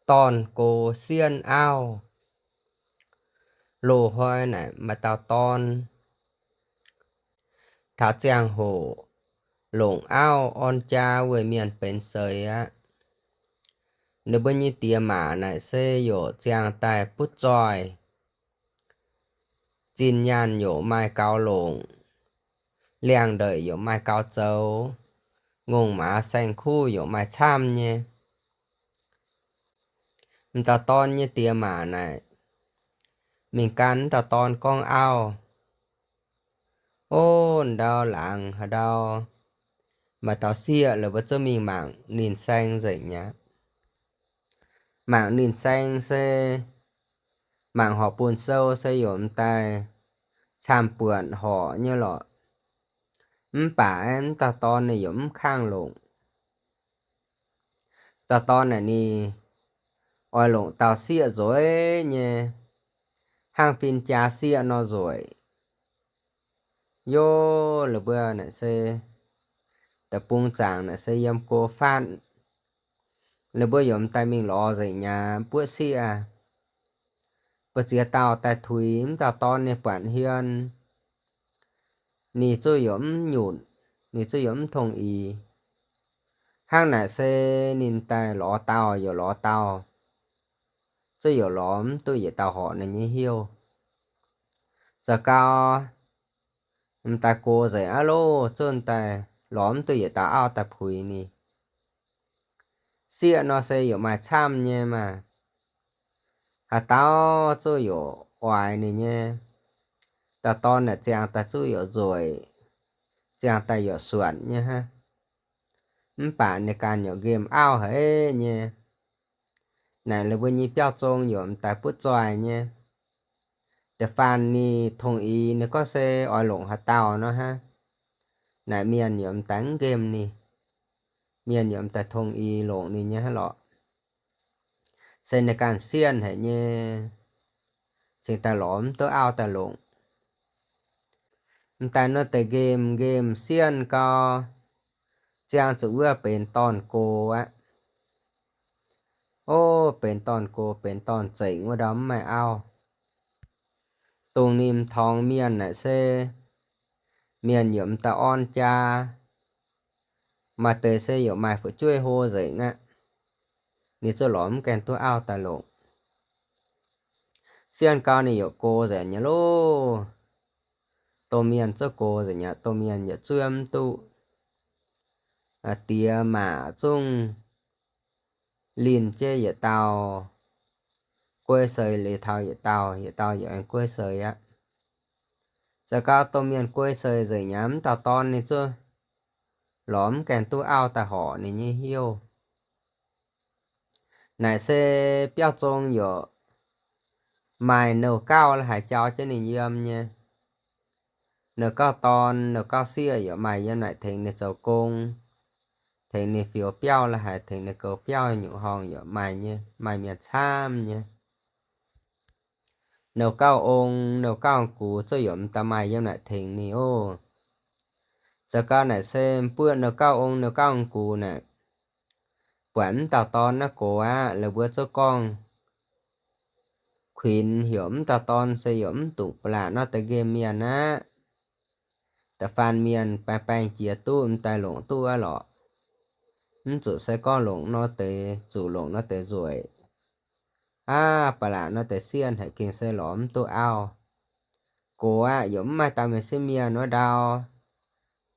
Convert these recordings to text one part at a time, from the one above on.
Dorn-gox sienh auv. Loz-hnoi naaic maaih dauh dorn taux ziangh hoc longc auv orn jaa weic mienh benx seix aqv. Ninh mbuo nyei diex maac naaic se yaac ziangh daaih butv zoih. Zinh nyaanh yaac maaih gaux longc, liangx-ndeic yaac maaih gaux zoux, ngongh maaz saeng-kuv yaac maaih camv nyei. M'dauh dorn nyei diex maac naaic mingh gan m'dauh dorn gorngv auv, Ov, ndau laangz haaix ndau maaih dauh sieqv, laaix mbuo zungv mingh mangc ninh saeng nzengc aqv. Mangc ninh saeng se, mangc horpc bun sou se yaac m'daaih camv-buonc horc nyei lorqc. Mv baac m'dauh dorn ninh yaac mv kangv longc. Dauh dorn naaic ninh oix longc dauh sieqv nzueic nyei, hnangv fin-jaa sieqv nor nzueic. Yov, laaix mbuo naaic se deic-bung zaangc naaic se yiem go fatv. Laaix mbuo yaac m'daaih mingh lorz nzengc nyei buoqv sieqv. Mbu'ziex dauh daaih tuix m'dauh dorn nyei buatc hmien, ninh zungv yaac mv nyutc, ninh zungv yaac mv tong-ix. Hnangv naaic se ninh daaih lorz dauh yaac lorz dauh, zungv yaac lorz mv duqv yietc dauh horc ninh nyei hnyouv. Zoux gau m'daaih gox nzengc aqv loh, zungv daaih lorz mv duqv yietc dauh auv daaih puix ninh. Sieqv nor se yaac maaih camv nyei maah. Haaix dauh zungv yaac oix ninh nyei. Dauh dorn naaic ziangh daaih zungv yaac nzueic, ziangh daaih yaac suonc nyei hnangv. Mv baac ninh ganh yaac nqemh auv haic nyei. Naaic laaix mbuo nyei biauv zong yaac m'daaih butv zoih nyei. Da'faanh ninh tong-ix ninh gorngv se oix longc haaix dauh nor hnangv. Naaic mienh yaac m'daaih mv nqemh ninh. Mienh yaac m'daaih tong-ix longc ninh nyei hnangv lorqc. Se ninh ganh sienh haic nyei, cingx daaih lorz mv duqv auv daaih longc. M'daaih nor deix nqemh nqemh sienh gau, ziangh zuqc wuov benx dorn-gox aqv. Ov, benx dorn-gox benx dorn-zengc wuov ndau mv maaih auv. Dongh ninh m'torngx mienh naaic se mienh yaac m'daaih orn jaa. Maaih deix se yaac maaih fu'jueiv hlo nzengc aqv. Ninh zungv lorz mv gaengh duqv auv daaih longc. Sienh gau ninh yaac gox nzengc nyei loh. Domh mienh zungv gox nzengc aqv, domh mienh yaac zuov mv duqv. Diex maac zungv linh jienv yietc dauh, guei seix liuz taux yietc dauh, yietc dauh yaac aengx guei seix aqv. Zoux gau domh mienh guei seix nzengc nyei, m'dauh dorn ninh zungv lorz mv gaengh duqv auv daaih horc ninh nyei hnyouv. Naaic se biauv zong yaac maaih nouh gauh la'haaix jauv jienv ninh yiem nyei. Nouh gauh dorn, nouh gauh sieqv yaac maaih yiem naaic tengx ninh zoux gong, tengx ninh fioux biauv la'haaix, tengx ninh goux biauv nyungc horngh yaac maaih nyei, maaih mienh camv nyei. Nouh gauh ong, nouh gauh gux zungv yaac m'daaih maaih yiem naaic tengx ninh oc. Zoux gau naaic se m'buoqv nouh gauh ong, nouh gauh gux naaic, buatc m'dauh dorn naaiv gox aqv, la'buo zungv gorngv kuinx heuc m'dauh dorn se yaac mv dungx ba'laqc nor deix nqemh mienh aqv. Da'faanh mienh baeng baeng jiex duqv m'daaih longc duqv aqv lorqc. Mv zuqc se gorngv longc nor deix, zuqc longc nor deix nzueic. Aav, ba'laqc nor deix sienh haic gengh se lorz mv duqv auv. Gox aqv, yaac mv maaih dauh mienh sieqv mienh wuov ndau.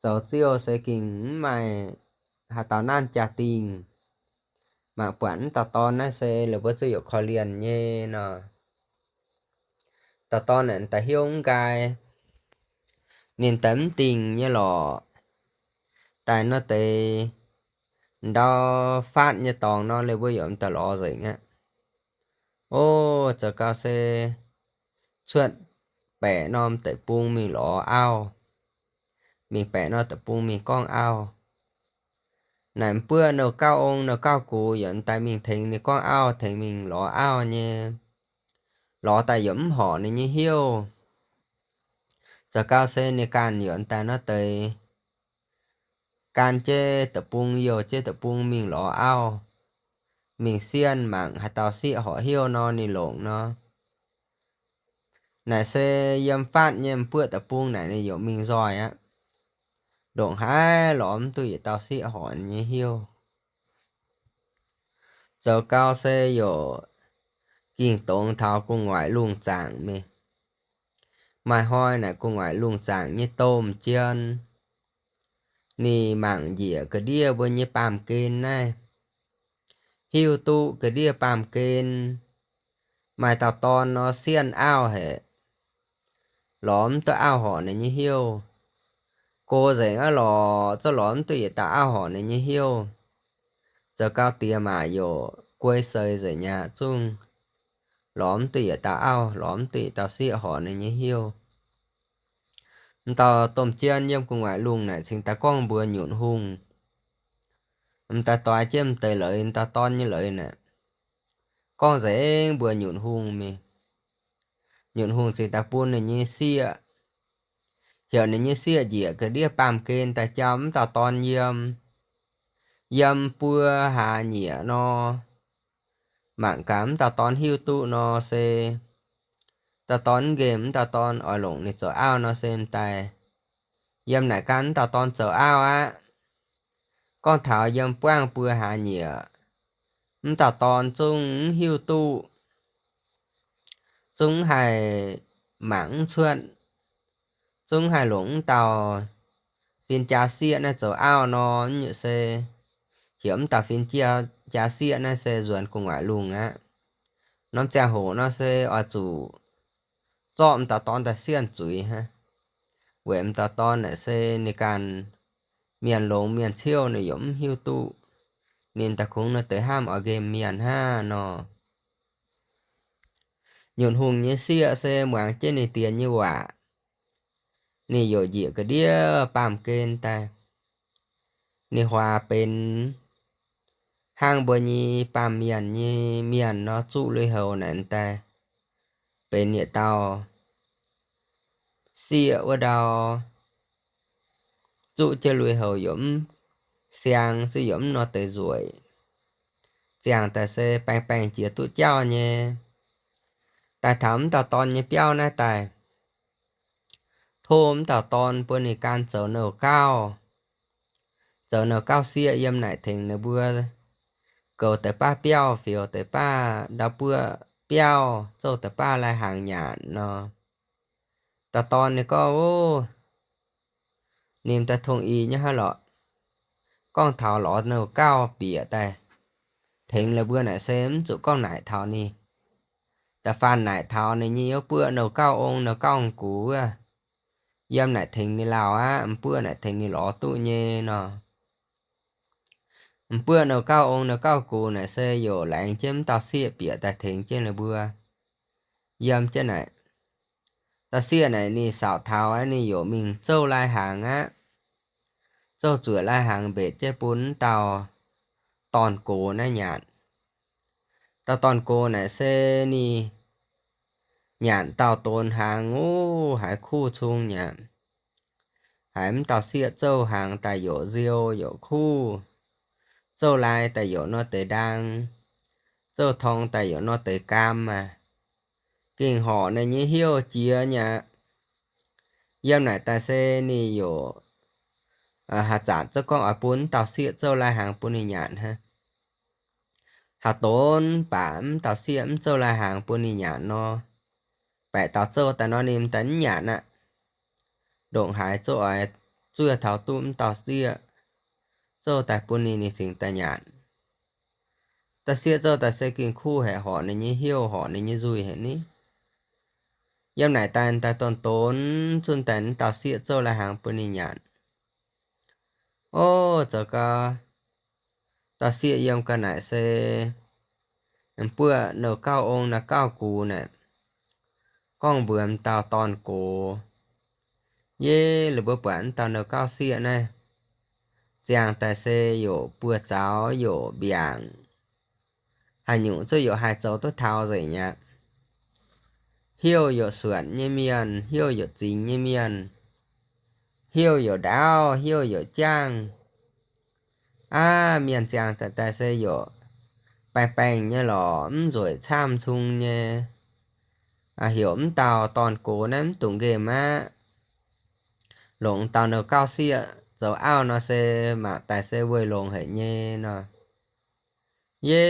Zoux ziouh se gengh mv maaih haaix dauh nanv jaa-dingh. Mangc buatc m'dauh dorn naaiv se la'buo zungv yaac korv-lienh nyei nor. Dauh dorn naaic daaih hiuv mv nqaai, ninh daaih mv dingh nyei lorqc. Daaih nor deix ndau faatv nyei dorngx nor, la'buo yaac m'daaih lorz nzengc aqv. Ov, zoux gau se cuotv baeqc norm deic-bung mingh lorz auv. Mingh baeqc norm deic-bung mingh gorngv auv. Naaic m'buoqv nouh gauh ong nouh gauh gux yaac m'daaih mingh tengx ninh gorngv auv, tengx mingh lorz auv nyei. Lorz daaih yaac mv horc ninh nyei hnyouv. Zoux gau se ninh ganh yaac m'daaih nor deix gan jienv deic-bung, youh jienv deic-bung mingh lorz auv. mingh sienh mangc haaix dauh sieqv horpc heuv nor ninh longc nor. Naaic se yiem fatv nyei m'buoqv deic-bung naaic ninh yaac mingh nzoih aqv. Ndongc haaix lorz mv duqv yietc dauh sieqv horpc nyei heuv. Zoux gau se yaac ging dongz taux gu'nguaaic lungh zaangc mingh. Maaih hnoi naaic gu'nguaaic lungh zaangc nyei domh jien, ninh mangc njiec ga'ndiev mbuo nyei baamh gen naaiv, hiuv duqv ga'ndiev baamh gen maaih dauh dorn nor sienh auv haic, lorz mv duqv auv horpc ninh nyei heuv. Go nzengc aqv lorqc, zungv lorz mv duqv yietc dauh auv horpc ninh nyei heuv. Zoux gau diex maac yaac guei seix nzengc aqv, zungv lorz mv duqv yietc dauh auv, lorz mv duqv yietc dauh sieqv horpc ninh nyei heuv. M'dauh domh jien yiem gu'nguaaic lungh naaic cingx daaih gorngv mbuox Nyutc Hungh, m'daaih doix jienv m'deix leiz, m'daaih dorn nyei leiz naaic, gorngv nzengc mbuox Nyutc Hungh mingh. Nyutc Hungh cingx daaih bun ninh nyei sieqv, heuc ninh nyei sieqv njiec ga'ndiev baamh gen daaih jauv mv dauh dorn yiem. Yiem buo hlaax nyieqc nor, mangc gaax mv dauh dorn hiuv duqv nor se, dauh dorn mv nqemh, mv dauh dorn oix longc ninh zoux auv nor se m'daaih yiem naaic gan mv dauh dorn zoux auv aqv. Gorngv taux yiem buangv buo hlaax nyieqc, mv dauh dorn zungv mv hiuv duqv, zungv mv haih mangc mv cuotv, zungv mv haih longc mv dauh fin-jaa sieqv naaiv zoux auv nor, mv nyungc se heuc mv dauh fin-jaa sieqv naaiv se nzuonx gu'nguaaic lungh aqv. Norm ziangh hoc nor se oix zuqc zorqv m'dauh dorn daaih sienh zuiz hnangv. Weic m'dauh dorn naaic se ninh ganh mienh longx mienh ciouv, ninh yaac mv hiuv duqv. Ninh daaih kungx nor deix hnamv oix nqemh mienh hnangv nor. Nyutc Hungh nyei sieqv se muangx jienv ninh diex nyei waac, ninh yaac njiec ga'ndiev baamh gen daaih. Ninh huaax benx hnangv mbuo nyei baamh mienh nyei mienh nor, zuqv lui-houx naaic daaih benx yietc dauh sieqv wuov ndau, zuqv jienv lui-houx yaac mv siang, zuqv yaac mv nor deix nzueic. Ziangh daaih se baengh baengh jiex duqv jauv nyei. Daaih taux mv dauh dorn nyei biauv naaiv daaih, tov mv dauh dorn bun ninh gan zoux nouh gauh, zoux nouh gauh sieqv yiem naaic tengx ninh mbuo goux deix baav biauv, fioux deix baav ndau-buoqv biauv, zouv deix baav lai-hnaangx nyanc nor. Dauh dorn ninh gorngv, Ov, ninh daaih tong-i nyei hnangv lorqc. Gorngv taux lorz nouh gauh bieqc daaih tengx ninh mbuo naaic se mv zuqc gorngv naaic taux ninh. Da'faanh naaic taux ninh nyei wuov buoqv nouh gauh ong, nouh gauh gux wuov, yiem naaic tengx ninh lauh aqv, m'buoqv naaic tengx ninh lorz duqv nyei nor. M'buoqv nouh gauh ong, nouh gauh gux naaic se yaac laengz jienv mv dauh sieqv bieqc daaih tengx jienv ninh mbuo yiem jienv naaic. Dauh sieqv naaic ninh saauc taux aqv, ninh yaac mingh zouv lai-hnaangx aqv. Zouv zuoqc lai-hnaangx mbetc jienv bun mv dauh dorn gox naaiv nyanc. Dauh dorn gox naaic se ninh nyanc dauh donx hnaangx ov, haiz kuv cung nyanc. Haiz mv dauh sieqv zouv hnaangx daaih yaac nziou yaac kuv, zouv lai daaih yaac nor deix ndaang, zouv torng daaih yaac nor deix gaam aqv. Gengh horpc ninh nyei heuv jiex nyei aqv. Yiem naaic daaih se ninh yaac haaix zanc zouv gorngv oix bun mv dauh sieqv zouv lai-hnaangx bun ninh nyanc hnangv. Haaix donx baac mv dauh sieqv mv zouv lai-hnaangx bun ninh nyanc nor, baeqc dauh zouv daaih nor ninh daaih mv nyanc aqv. Ndongc haaix zouv oix zuov taux duqv mv dauh sieqv zouv daaih bun ninh, ninh cingx daaih nyanc. Dauh sieqv zouv daaih se gengh kuv haic, horpc ninh nyei heuv, horpc ninh nyei nzuih haic ni. Yiem naaic daaih daaih donx-donx zunh daaih mv dauh sieqv zouv lai-hnaangx bun ninh nyanc. Ov, zoux gau, dauh sieqv yiem ga'naaic se m'buoqv nouh gauh ong, nouh gauh gux naaic, gorngv mbuox m'dauh dorn-gox, Yie, lih mbuo buatc mv dauh nouh gauh sieqv naaiv, ziangh daaih se yaac buoz-zaux yaac mbiaangc, haaix nyungc zungv yaac haih zoux duqv taux nzengc aqv. Heuv yaac suonc nyei mienh, heuv yaac zingx nyei mienh, heuv yaac ndaauv, heuv yaac jangv. Aav, mienh ziangh daaih se yaac baengh baengh nyei lorqc, mv nzueic camv cung nyei. Heuc mv dauh dorn-gox naaiv mv dungx nqemh aqv. Longc dauh nouh gauh sieqv zoux auv nor se mangc daaih se weih longx haic nyei nor. Yie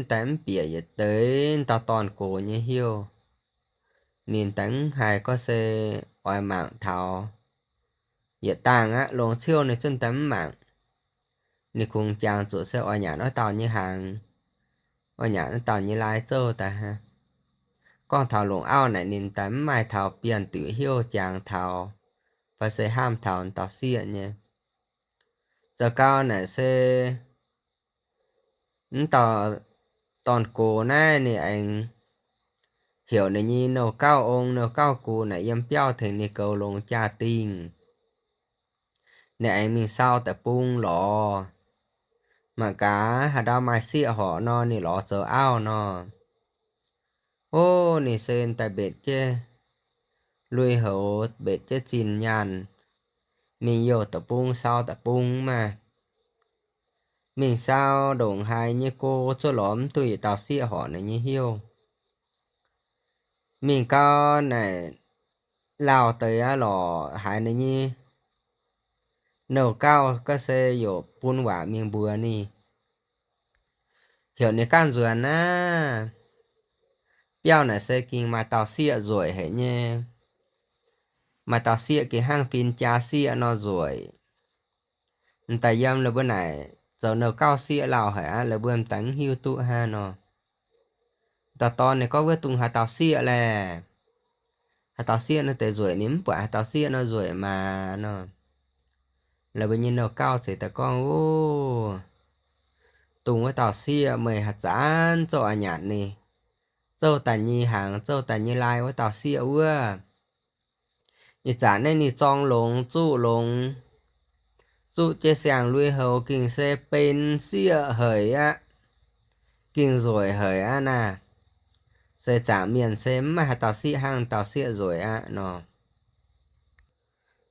daaih mv bieqc yietc deix dauh dorn-gox nyei heuc. Ninh daaih mv haiz gorngv se oix mangc taux yietc dangh aqv. Longx ciouv ninh zungv daaih mv mangc. Ninh kungx jangx zuqc se oix nyanc wuov dauh nyei hnaangx, oix nyanc wuov dauh nyei lai zouv daaih. Gorngv taux longc auv naaic ninh daaih mv maaih taux bienh diuc heuc jangx taux fai se hnamv taux dauh sieqv nyei. Zoux gau naaic se mv dauh dorn-gox naaiv ninh aengx heuc ninh nyei nouh gauh ong nouh gauh gux naaic yiem biauv tengx ninh goux longx jaa-dingh. Ninh aengx mingh sau deic-bung lorz, mangc gaax haaix ndau maaih sieqv horpc nor ninh lorz zoux auv nor. Ov, ninh se daaih mbetc jienv lui-houx, mbetc jienv zinh nyaanh, mingh youh deic-bung sau deic-bung maah. Mingh sau ndongc haaix nyei go zuov lorz mv duqv yietc dauh sieqv horpc ninh nyei heuc. Mingh gau naaic lauh deix aqv lorqc, haiz ninh nyei nouh gauh ga'se youc bun waac mingh mbuox ninh, heuc ninh ganh nzuonx aqv. Biauv naaic se gengh maaih dauh sieqv nzueic haic nyei. Maaih dauh sieqv gengh hnangv fin-jaa sieqv nor nzueic. M'daaih yiem la'buo naaic zoux nouh gauh sieqv lauh haic aqv, la'buo m'daaih mv hiuv duqv hnangv nor. Dauh dorn ninh gorngv, wuov dungx haaix dauh sieqv laeh? Haaix dauh sieqv nor deix nzueic, ninh mv buatc haaix dauh sieqv nor nzueic maah nor. La'buo nyei nouh gauh ceix daaih gorngv, ov, dongh wuov dauh sieqv meih haaix zanc zouv oix nyanc ninh, zouv daaih nyei hnaangx, zouv daaih nyei lai wuov dauh sieqv wuov. Ih zanc naaiv ninh zorng longx, zuqv longx, zuqv jienv siang-lui-houx gengh se benx sieqv haic aqv. Gengh nzueic haic aqv naaic. Se zaangc mienh se mv maaih haaix dauh sieqv hnangv dauh sieqv nzueic aqv nor.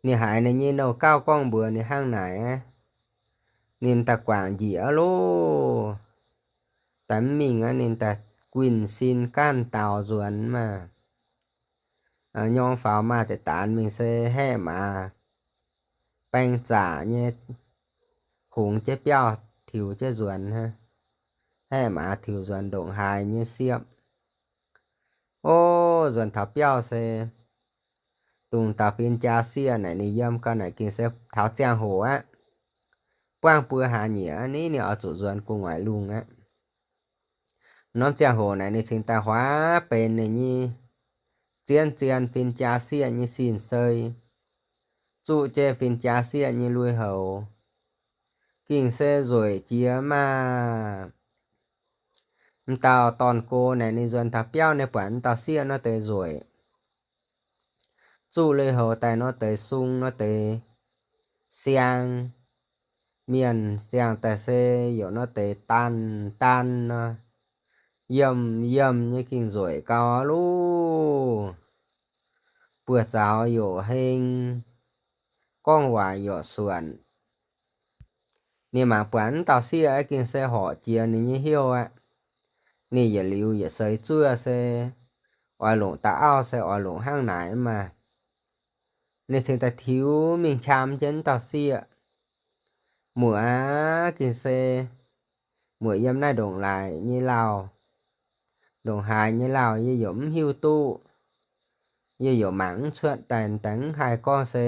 Ninh haiz ninh nyei nouh gauh gorngv mbuox ninh hnangv naaic aqv, ninh daaih guangc njiec aqv loh. Daaih mv mingh aqv, ninh daaih guinh sin gaanv daaux nzuonx maah. Nyorng faaux maaih deix daanx mingh se haeqv maaz baeng zaqc nyei, hungx jienv biauv tiux jienv nzuonx hnangv. Haeqv maaz tiux nzuonx ndongc haaix nyei siepv. Ov, nzuonx taux biauv se dongh dauh fin-jaa sieqv naaic ninh yiem gau naaic gengh se taux ziangh hoc aqv. Buangv buo hlaax nyieqc aqv, ninh oix zuqc nzuonx gu'nguaaic lungh aqv. Norm ziangh hoc naaic ninh cingx daaih huaav benx ninh nyei zien-zien fin-jaa sieqv nyei sin-sei, zuqv jienv fin-jaa sieqv nyei lui-houx, gengh se nzueic jiex maah. M'dauh dorn-gox naaic ninh nzuonx taux biauv ninh buatc m'dauh sieqv nor deix nzueic. Zuqv lui-houx daaih nor deix sung nor deix siang, mienh siang daaih se youc nor deix daan daan nor, yiemh yiemh nyei gengh nzueic gau loh. Buoz-zaux youc heng, gorngv waac youc suonc. Ninh mangc buatc m'dauh sieqv aeqv, gengh se horpc jiex ninh nyei heuc aqv. Ninh yietc liuz yietc seix zuov se oix longc dauh auv se oix longc hnangv naaic maah. Ninh cingx daaih tiux mingh qam jienv m'dauh sieqv. Muoc aqv, gengh se muoc yiem naaiv ndongc laaix nyei lauh, ndongc haaix nyei lauh yie yaac mv hiuv duqv. Yie yaac mangc mv cuotv daaih, daaih mv haih gorngv se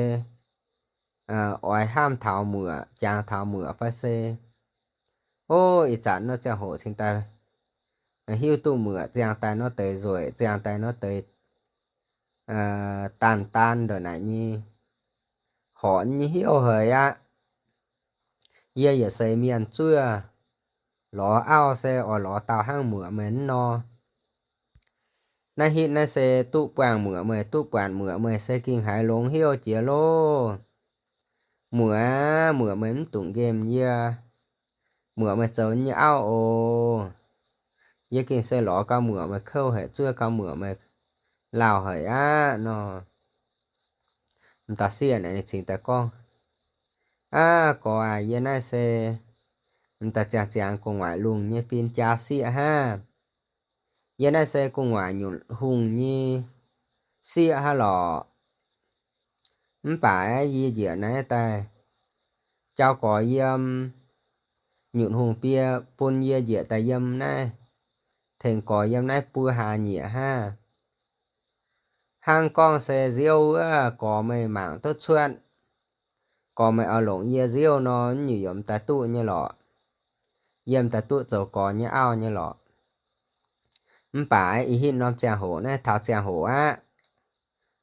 oix hnamv taux muoc, jangx taux muoc fai se, ov, ih zanc nor ziangh hoc cingx daaih hiuv duqv muoc ziangh daaih nor deix nzueic, ziangh daaih nor deix daan daan ndongc naaic nyei, horpc nyei heuc haic aqv. Yie yietc seix mienh zuov lorz auv se oix lorz dauh hnangv muoc meih nor. Naaiv hitv naaiv se duqv buangh muoc meih, duqv buatc muoc meih se gengh haiz longx heuc jiex loh. Muoc aav, muoc meih mv dungx nqemh yie. Muoc meih zoux nyei auv oc. Yie gengh se lorz gau muoc meih kouv haic, zuov gau muoc meih lauh haic aqv nor. M'dauh sieqv naaic ninh cingx daaih gorngv, Aav, gorx aac, yie naaiv se m'daaih ziangh ziangx gu'nguaaic lungh nyei fin-jaa sieqv hnangv. Yie naaiv se gu'nguaaic nyutc hungh nyei sieqv hnangv lorqc. Mv baac yie njiec naaiv daaih jauv-gorx yiem, nyutc hungh biei bun yie njiec daaih yiem naaiv, tengx gorx yiem naaiv buo hlaax nyieqc hnangv. Hnangv gorngv se nziouv wuov gorx meih mangc duqv cuotv, gorx meih oix longc yie nziouv nor, m'nyungc yaac m'daaih duqv nyei lorqc. Yie m'daaih duqv zoux gorx nyei auv nyei lorqc. Mv baac ih hitv norm ziangh hoc naaiv, taux ziangh hoc aqv,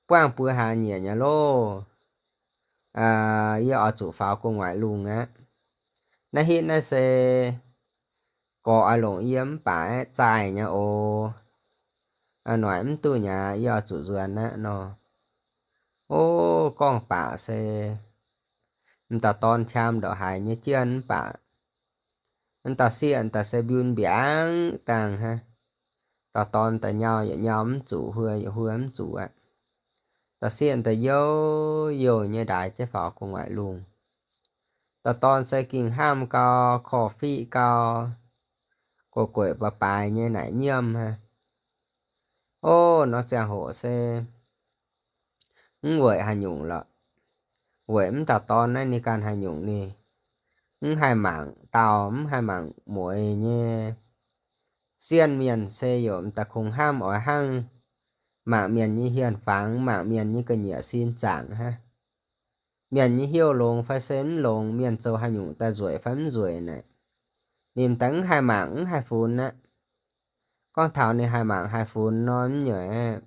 buangh buo hlaax nyieqc nyei loh, yie oix zuqc faaux gu'nguaaic lungh aqv. Naaiv hitv naaiv se gorx oix longc yie mv baac aeqv, zaaih nyei oc. Noic mv duqv nyei, yie oix zuqc nzuonx aqv nor. O, gorngv baac se m'dauh dorn qam ndongc haaix nyei jienv mv baac m'dauh sieqv daaih se mbiun mbiaangv dangh hnangv. Dauh dorn daaih nyau yaac nyau mv zuqc, huo yaac huo mv zuqc aqv. Dauh sieqv daaih youh youh nyei ndaix jienv faaux gu'nguaaic lungh. Dauh dorn se ging hnamv gau, korv-fiqv gau, gueic gueic baaix baaix nyei naaic nyiemv hnangv. O, norm ziangh hoc se mv weic haaix nyungc lorqc. Weic mv dauh dorn naaiv ninh ganh haaix nyungc ninh mv haih mangc dauh, mv haih mangc mueiz nyei sienh mienh se yaac m'daaih kungx hnamv oix hnangv mangc mienh nyei hienh fangx, mangc mienh nyei ga'nyiec sin zaangc hnangv. Mienh nyei heuv longx fai se mv longx, mienh zoux haaix nyungc daaih nzueic fai mv nzueic naaic, ninh m'daaih mv haih mangc mv haih funx aqv. Gorngv taux ninh haih mangc haih funx nor, m'nyungc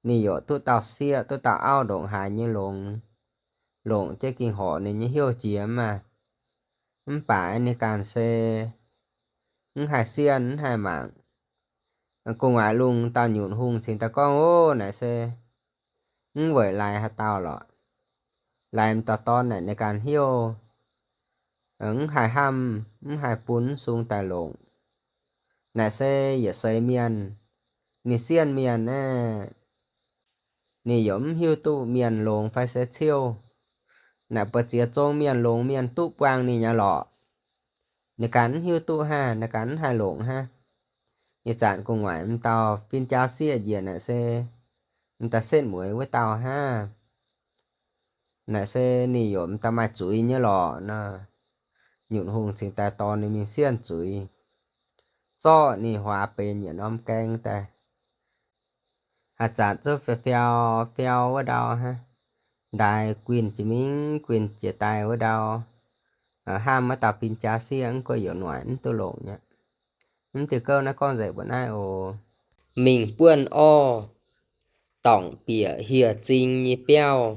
ninh yaac duqv dauh sieqv duqv dauh auv ndongc haaix nyei longx, longc jienv ging horc ninh nyei heuv jiex maah. Mv baac ninh ganh se mv haih sienh mv haih mangc. Gu'nguaaic lungh dauh nyutc hungh cingx daaih gorngv, Ov, naaic se mv weic laaix haaix dauh lorqc. Laaix m'dauh dorn naaic ninh ganh heuv, mv haih hnamv, mv haih bun mv sung daaih longc. Naaic se yietc seix mienh, ninh sienh mienh aeqv, ninh yaac mv hiuv duqv mienh longx fai se ciouv. Naaic buoz ziex zong mienh longx mienh duqv buangh ninh nyei lorqc. Ninh ganh mv hiuv duqv hnangv, ninh ganh mv haih longc hnangv. Ih zanc gu'nguaaic m'dauh fin-jaa sieqv njiec naaic se m'daaih setv mueiz wuov dauh hnangv. Naaic se ninh yaac m'daaih maaih zuiz nyei lorqc nor. Nyutc hungh cingx daaih dorh ninh mingh sienh zuiz, zorqv ninh huaax benx yietc norm gaeng daaih. Haaix zanc zungv fiau fiau fiau wuov ndau hnangv, ndaix guinh jiex mingh guinh jiex daaih wuov ndau, hnamv wuov dauh fin-jaa sieqv mv guoqv youc noic mv duqv longc nyei. Mv diuh gouv naaiv gorngv nzengc mbuo naaiv oc. Mingh buonv orv, dorngc bieqc hieh zing nyei biauv.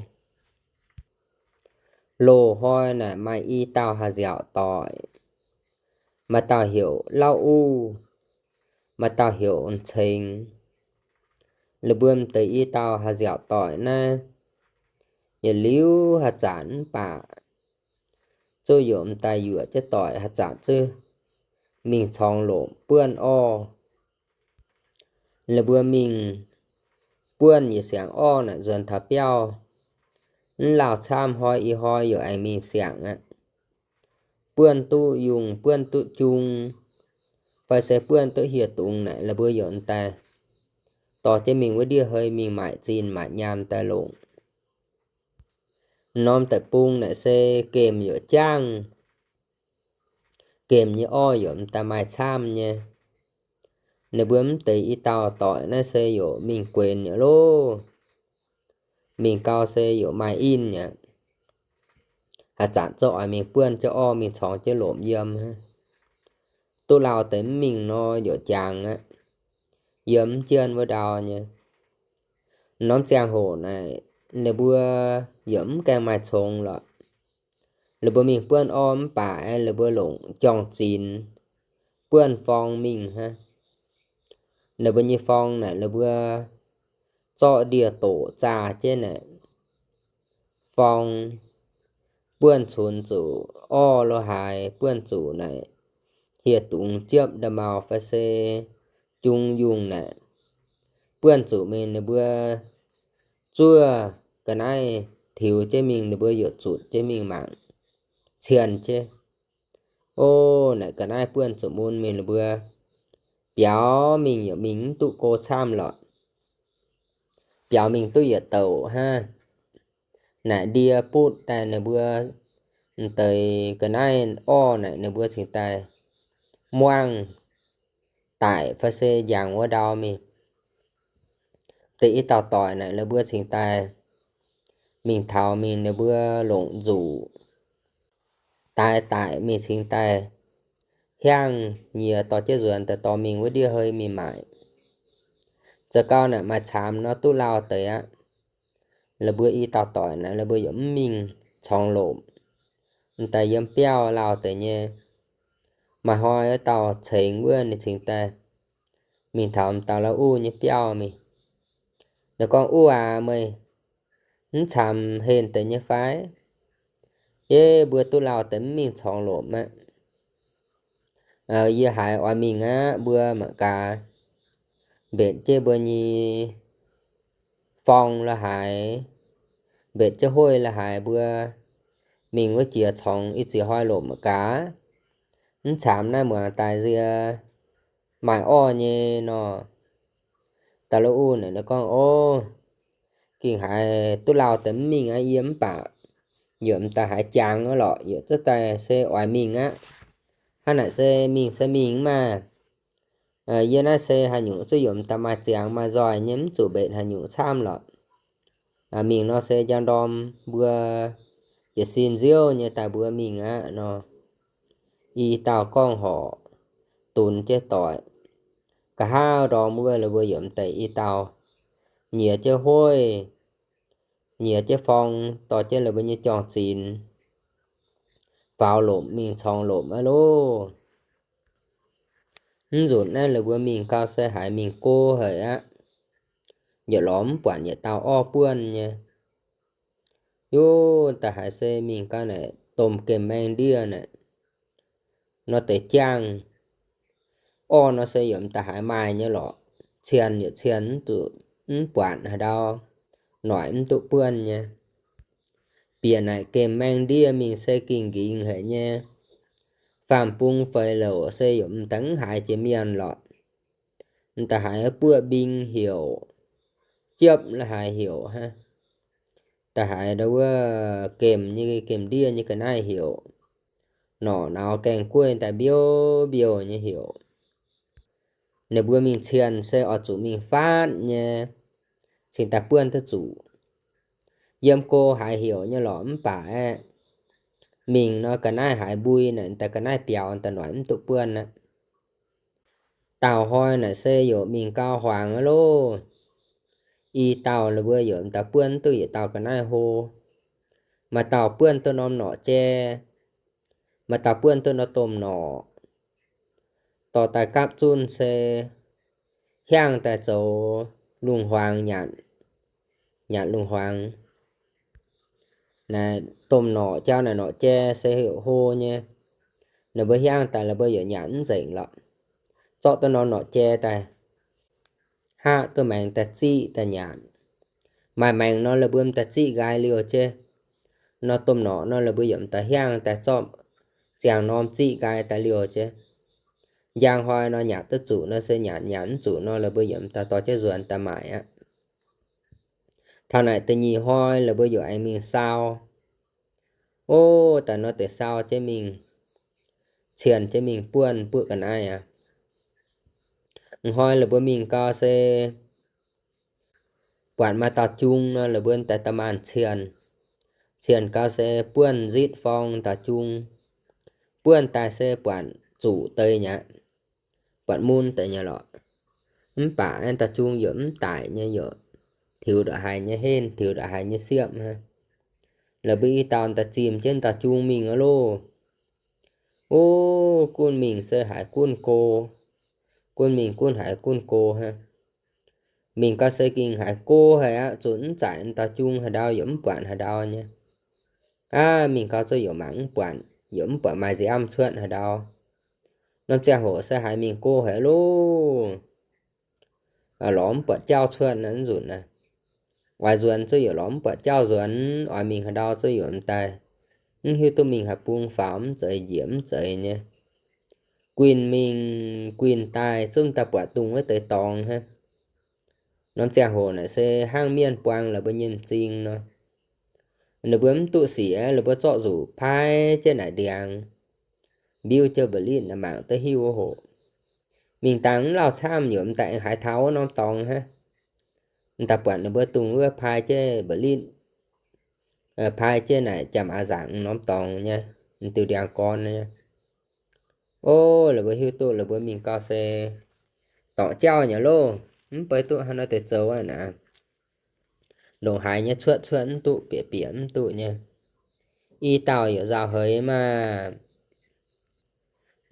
Loz-hnoi naaic maaih i dauh haih nziaauc doic, maaih dauh heuc Lauv Uv, maaih dauh heuc Ceng. Lih mbuo m'deix i dauh haih nziaauc doic naaiv, yietc liuz haaix zanc mv baac zouv yaac m'daaih yuoqc jienv doic haaix zanc zungv mingh corngx lomc buonv orv. Lih mbuo mingh buonv yietc siangx orv naaic nzuonx taux biauv, mv lauh camv hnoi i hnoi yaac aengx mingh siangx aqv. Buonv duqv yungh buonv duqv jung, fai se buonv duqv hieh dungz naaic lih mbuo yaac m'daaih dorh jienv mingh wuov ndiev hei mingh maaic zinh maaic nyaanh daaih longc. Norm deic-bung naaic se gemh yaac jangv, gemh nyei orv yaac m'daaih maaih camv nyei. Ninh mbuo m'deix i dauh doic naaiv se yaac mingh guenx yaac loh, mingh gau se yaac maaih in yaac haaix zanc zouv oix mingh buonv jienv orv mingh corngx jienv lomc yiem. Duqv lauh deix mv mingh nor yaac jangx aqv, yiem mv jienv wuov ndau nyei. Norm ziangh hoc naaic ninh mbuo yaac mv gaengh maaih congx lorqc. Lih mbuo mingh buonv orv mv baac aeqv, lih mbuo longc jorng zinx buonv forng mingh hnangv. Ninh mbuo nyei forng naaic lih mbuo zorqv ndie-doqc zaah jienv naaic, forng buonv cunx zuqc orv lo haaix, buonv zuqc naaic hieh dungz jiepv nda'maauh fai se jung yungh naaic, buonv zuqc mingh ninh mbuo zuov ga'naaiv tiux jienv mingh, ninh mbuo yaac zutc jienv mingh mangc cien jienv. O, naaic ga'naaiv buonv zuqc mun mingh la'buo biaux mingh yaac mingh mv duqv go camv lorqc. Biaux mingh duqv yietc douc hnangv. Naaic ndie butv daaih ninh mbuo m'deix ga'naaiv orv naaic ninh mbuo cingx daaih muangh daic fai se njangx wuov ndau mingh. Deix i dauh doic naaic ninh mbuo cingx daaih mingh taux mingh ninh mbuo longc nzuqc daix daic mingh cingx daaih hiangh nyiex dorh jienv nzuonx daaih dorh mingh wuov ndiev hei mingh maaic. Zoux gau naaic maaih caamx nor duqv lauh deix aqv. La'buo i dauh doic naaic la'buo yaac mv mingh corngx lomc, m'daaih yiem biauv lauh deix nyei. Maaih hnoi wuov dauh cengx wuov ninh cingx daaih mingh taux m'dauh lauv uv nyei biauv mingh. Ninh gorngv, Uv aac, meih mv caamx henh deix nyei fai? Yie mbuo duqv lauh deix mv mingh corngx lomc aqv. Yie haiz oix mingh aqv, mbuo mangc gaax, mbetc jienv mbuo nyei forng la'haaix, mbetc jienv hueiv la'haaix mbuo mingh wuov jiex corngx i ziex hnoi lomc mangc gaax. Mv caamx naaiv muangx daaih nzie maaih orv nyei nor. Dauh lauv uv naaic ninh gorngv, O, gengh haiz duqv lauh deix mv mingh aqv yie, mv baac yie m'daaih haiz jangx aqv lorqc, yie za'daaih se oix mingh aqv. Hnangv naaic se mingh se mingh mv maaih. Yie naaiv se haaix nyungc zuqc yie m'daaih maaih ziangx maaih nzoih nyei, mv zuqc mbetc haaix nyungc camv lorqc. Mingh nor se njang ndorm mbuo jiez sin nziouv nyei daaih mbuo mingh aqv nor. I dauh gorngv horc dunx jienv doic. Nqa'haav ndorm wuov la'buo yiem deix i dauh nyiex jienv hueiv, nyiex jienv forng, dorh jienv la'buo nyei jorng-zinx faaux lomc mingh corngx lomc aqv loh. Mv nzunc naaiv la'buo mingh gau se haiz mingh go haic aqv, yietc lorz mv buatc yietc dauh orv buonv nyei. Yov, da'haiz se mingh gau naaic domh gemh maeng ndiev naaic nor deix jangh. Orv nor se yiem da'haiz maaih nyei lorqc, cien yietc cien mv duqv, mv buatc haaix ndau, noic mv duqv buonv nyei. Bieqc naaic gemh maeng ndiev mingh se gingh nqingx haic nyei. Faam-bung feix louc se yiem m'daaih mv haiz jiex mienh lorqc. M'daaih haiz buoqv mbing heuc, jiepv la'haiz heuc hnangv. Da'haiz ndau wuov gemh nyei, gemh ndiev nyei ga'naaiv heuc, norqc nauz gaeng gueiv daaih mbiouv mbiouh nyei heuc. Ninh mbuo mingh cien se oix zuqc mingh faatv nyei, cingx daaih buonv duqv zuqc. Yiem go haiz heuc nyei lorqc mv baac aeqv, mingh nor ga'naaiv haiz mbui naaic daaih ga'naaiv biaux daaih noic mv duqv buonv aqv. Dauh hnoi naaic se yaac mingh gau hmuangx aqv loh. I dauh la'buo yaac m'daaih buonv duqv yietc dauh ga'naaiv hlo. Maaih dauh buonv duqv norm norqc jai, maaih dauh buonv duqv norm domh norqc. Dorh daaih gapv zunv se hiangv daaih zoux lungh hmuangx nyanc, nyanc lungh hmuangx. Naaic domh norqc jauv naaic norqc jai se heuc hlo nyei. Ninh mbuo hiangv daaih ninh mbuo yaac nyanc mv nzengc lorqc. Zorqv duqv norm norqc jai daaih, haqv duqv maengx daaih ziqv daaih nyanc. Maaih maengx nor ninh mbuo m'daaih ziqv nqaai liouh jienv. Nor domh norqc nor ninh mbuo yaac m'daaih hiangv daaih zorqv ziangh norm ziqv nqaai daaih liouh jienv. Njang hnoi nor nyanc duqv zuqc nor se nyanc, nyanc mv zuqc nor ninh mbuo yaac m'daaih dorh jienv nzuonx daaih maaic aqv. Taux naaic da'nyeic hnoi ninh mbuo yaac aengx mingh sau. O, daaih nor deix sau jienv mingh, cien jienv mingh buonv buoqv ga'naaiv aqv. Hnoi ninh mbuo mingh gau se buatc maaih dauh jung nor ninh mbuo daaih da'maanc cien. Cien gau se buonv nzitv forng dauh jung. Buonv daaih se buatc zuqc deix nyei aqv, buatc mun deix nyei lorqc. Mv baac aeqv, dauh jung yaac mv daic nyei, yaac tiux ndongc haaix nyei henv, tiux ndongc haaix nyei siepv hnangv. Laaix mbuo i dauh daaih zimh jienv dauh jung mingh aqv loh. O, gunv mingh se haiz gunv go, gunv mingh gunv haiz gunv go hnangv. Mingh gau se gengh haiz go haic aqv, zuqc mv zaaic dauh jung haaix ndau yaac mv buatc haaix ndau nyei. Aav, mingh gau zuqc yaac mangc mv buatc, yaac mv buatc maaih nziamv cuotv haaix ndau. Norm ziangh hoc se haiz mingh go haic loh. Lorz mv buatc jauv cuotv naaiv nzunc naaiv. Oix nzuonx zuqc yaac lorz mv buatc jauv nzuonx, oix mingh haaix ndau zuqc yaac m'daaih mv hiuv duqv mingh haaix bung faaux mv zeiz njiec mv zeiz nyei. Guinh mingh guinh daaih zungv daaih buatc dungh wuov deix dorngx hnangv. Norm ziangh hoc naaic se hnangv mienh buang la'buo nyei m'zing nor. Ninh mbuo mv duqv sic, ninh mbuo zorqv nzuqc paaiv jienv naaic ndiangx, mbiuv jienv mba'litv naaic mangc duqv hiuv hoc. Mingh dangh mv lauh camv, yaac m'daaih aengx haaix taux norm dorngx hnangv. M'daaih buatc ninh mbuo dungh wuov paaiv jienv mba'litv, paaiv jienv naaic jaa-maaz nzaangc norm dorngx nyei, m'diuh ndiangx-gorn nyei. O, la'buo hiuv duqv la'buo mingh gau se dorngc jauv nyei loh, mv bei duqv haaix nor deix zoux aqv naaic. Ndongc haaix nyei cuotv cuotv mv duqv, bieqc bieqc mv duqv nyei. I dauh yaac nzauh heix maah,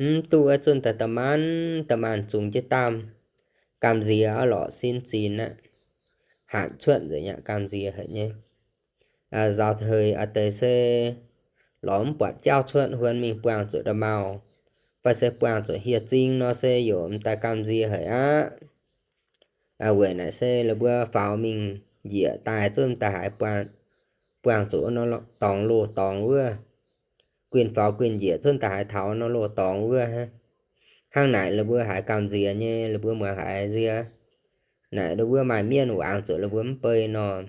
mv duqv, zunh daaih da'maanc da'maanc zungx jienv daamh gamh nziex lorqc sin zinh aqv. Hatc cuotv nzengc aqv, gamh nziex haic nyei. Nzauh heix a'deix se lorz mv buatc jauv cuotv, huon mingh buangh zuqc nda'maauh fai se buangh zuqc hieh zing nor se yaac m'daaih gamh nziex haic aqv. Weic naaic se la'buo faaux mingh njiec daaih zunv daaih haiz buangh zuqc nor dorngx loz dorngx wuov. Guinh faaux guinh njiec zunv daaih haiz taux nor loz dorngx wuov hnangv. Hnangv naaic la'buo haiz gamh nziex nyei, la'buo muangx haiz nziex. Naaic ndau wuov maaih mienh waangz zuqc la'buo mv bei nor.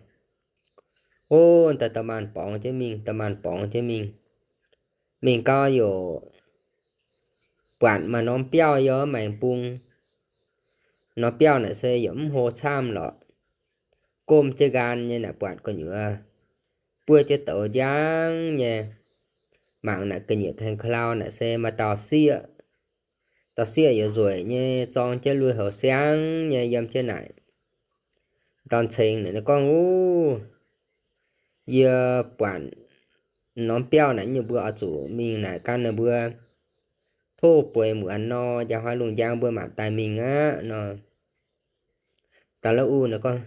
O, daaih da'maanc borngz jienv mingh, da'maanc borngz jienv mingh. Mingh gau yaac buatc maaih norm biauv yiem maengx bung. Norm biauv naaic se yaac mv hlo camv lorqc. Gomh jienv nqaang nyei naaic buatc gu'nyuoz buov jienv douz njang nyei. Mangc naaic ga'nyiec gaengh ka'lau naaic se maaih dauh sieqv. Dauh sieqv yaac nzueic nyei, zorng jienv lui-houx siang nyei yiem jienv naaic. Dorn-cengx naaic ninh gorngv, Uv, yie buatc norm biauv naaic nyei mbuo oix zuqc mingh naaic gan ninh mbuo tov bueix muonz nor, njang hnoi lungh njang mbuo mangc daaih mingh aqv nor. Dauh la'uv naaic gorngv,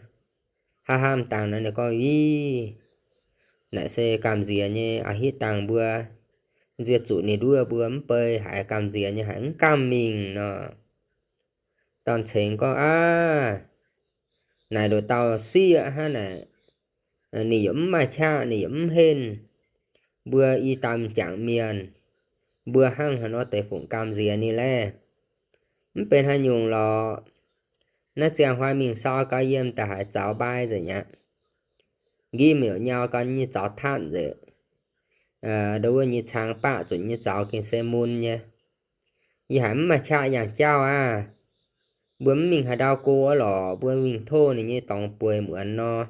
Haa haa, dangh naaic ninh gorngv, Ih, naaic se gamh nziex nyei aqv, hitv dangh mbuo nzie zuqc ninh nduov mbuo mv bei haiz gamh nziex nyei haiz mv gamh mingh nor. Dorn-cengx gorngv, Aav, naaic ndoqc dauh sieqv hnangv naaic, ninh yaac mv maaih qaqv, ninh yaac mv henv. Mbuo i dauh m'jangc mienh, mbuo hnangv haaix nor deix fungc gamh nziex ninh laeh? Mv benx haaix nyungc lorqc. Naaiv ziangh hnoi mingh sau gau yiem da'haiz zaux mbai nzengc aqv. Nqimh yaac nyau gau nyei zaux tatv nzengc. Ndo wuov nyei cang baqv zunc nyei zaux gengh se mun nyei. Yie haiz mv maaih qaqv yangh jauv aqv. Mbuo mv mingh haaix ndau go lorqc, mbuo mingh tov ninh nyei dorngx bueix muonz nor,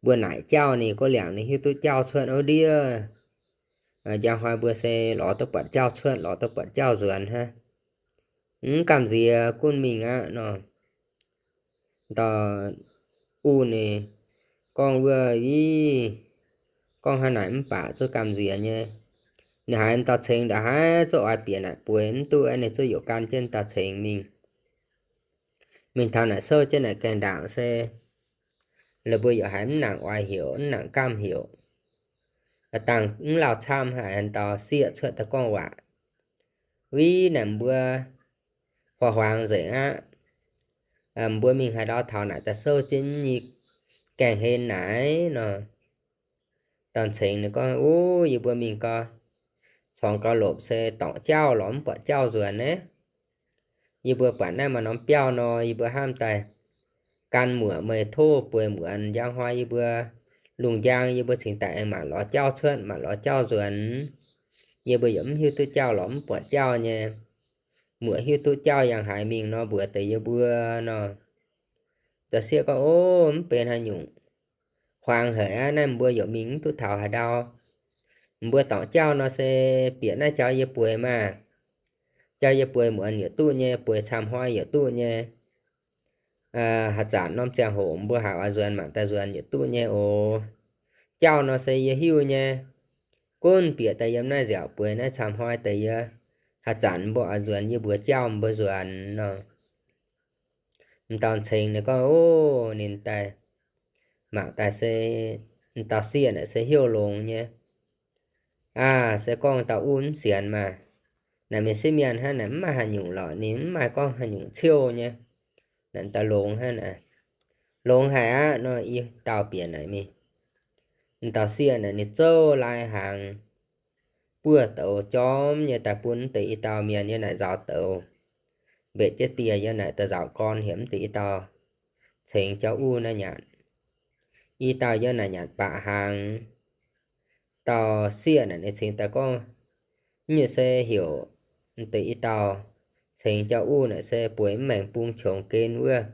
mbuo naaic jauv ninh, gorngv liangc ninh hiuv duqv jauv cuotv ov ndiev. Njang hnoi mbuo se lorz duqv buatc jauv cuotv, lorz duqv buatc jauv nzuonx hnangv. Mv gamh nziex gunv mingh aqv nor. Dauh uv ninh gorngv wuov, Ih, gorngv hnangv naaic mv baac zuqc gamh nziex nyei. Ninh haiz dauh cengx nda'haiz zuqc oix bieqc naaic bueix mv duqv, ninh zuqc youc gan jienv dauh cengx mingh. Mingh taux naaic souv jienv naaic gaengh ndaangc se la'buo yaac haiz mv nangc oix heuc, mv nangc gamh heuc. Dangh mv lauh camv haic, dauh sieqv cuotv daaih gorngv waac, Viv naaic mbuo huaax huaangx nzengc aqv. Mbuo mingh haaix ndau taux naaic daaih souv jienv nyei gaengh hlen naaic nor. Dorn-cengx ninh gorngv, Uv, yie mbuo mingh gau, corngx gau lopc se dorngc jauv lorz mv buatc jauv nzuonx naaiv. Yie mbuo buatc naaiv maaih norm biauv nor, yie mbuo hnamv daaih gan muoc meih tov bueix muonz, njang hnoi yie mbuo lungh njang yie mbuo cingx daaih aengx mangc lorz jauv cuotv, mangc lorz jauv nzuonx. Yie mbuo yaac mv hiuv duqv jauv lorz mv buatc jauv nyei. Muoc hiuv duqv jauv yangh haaix mingh nor mbuox deix yie mbuo nor. Dauh sieqv gorngv, O, mv benx haaix nyungc. Huaangx haic aqv, naaiv mbuo yaac mingh mv duqv taux haaix ndau. Mbuo dorngc jauv nor se bieqc naaiv jauv yie bueix maah. Jauv yie bueix muonz yietc duqv nyei, bueix camv hnoi yietc duqv nyei. Haaix zanc norm ziangh hoc mbuo haiz oix nzuonx mangc daaih nzuonx yietc duqv nyei oc. Jauv nor se yie hiuv nyei. Gunv bieqc daaih yiem naaiv nziaauc bueix naaiv camv hnoi deix yie, haaix zanc mbuo oix nzuonx yie mbuox jauv mbuo nzuonx nor. M'dauh cengx ninh gorngv, O, ninh daaih mangc daaih se, m'dauh sieqv naaic se heuc longx nyei. Aa, se gorngv dauh uv mv sienx maah. Naaic mienh sieqv mienh hnangv naaic mv maaih haaix nyungc lorqc, ninh mv maaih gorngv haaix nyungc ciouv nyei. Naaic m'dauh longx hnangv naaic. Longx haic aqv nor, i dauh bieqc naaic mingh. M'dauh sieqv naaic ninh zouv lai hnaangx, buov douz jorm nyei daaih bun mv deix i dauh mienh yiem naaic nzaaux douz. Mbetc jienv dieh yiem naaic daaih nzaaux gorn heuc mv deix i dauh cengx jauv uv naaiv nyanc. I dauh yiem naaic nyanc baac hnaangx. Dauh sieqv naaic ninh cingx daaih gorngv, nyungc se heuc mv deix i dauh cengx jauv uv naaic se bueix mv maengx bung qongx gen wuov.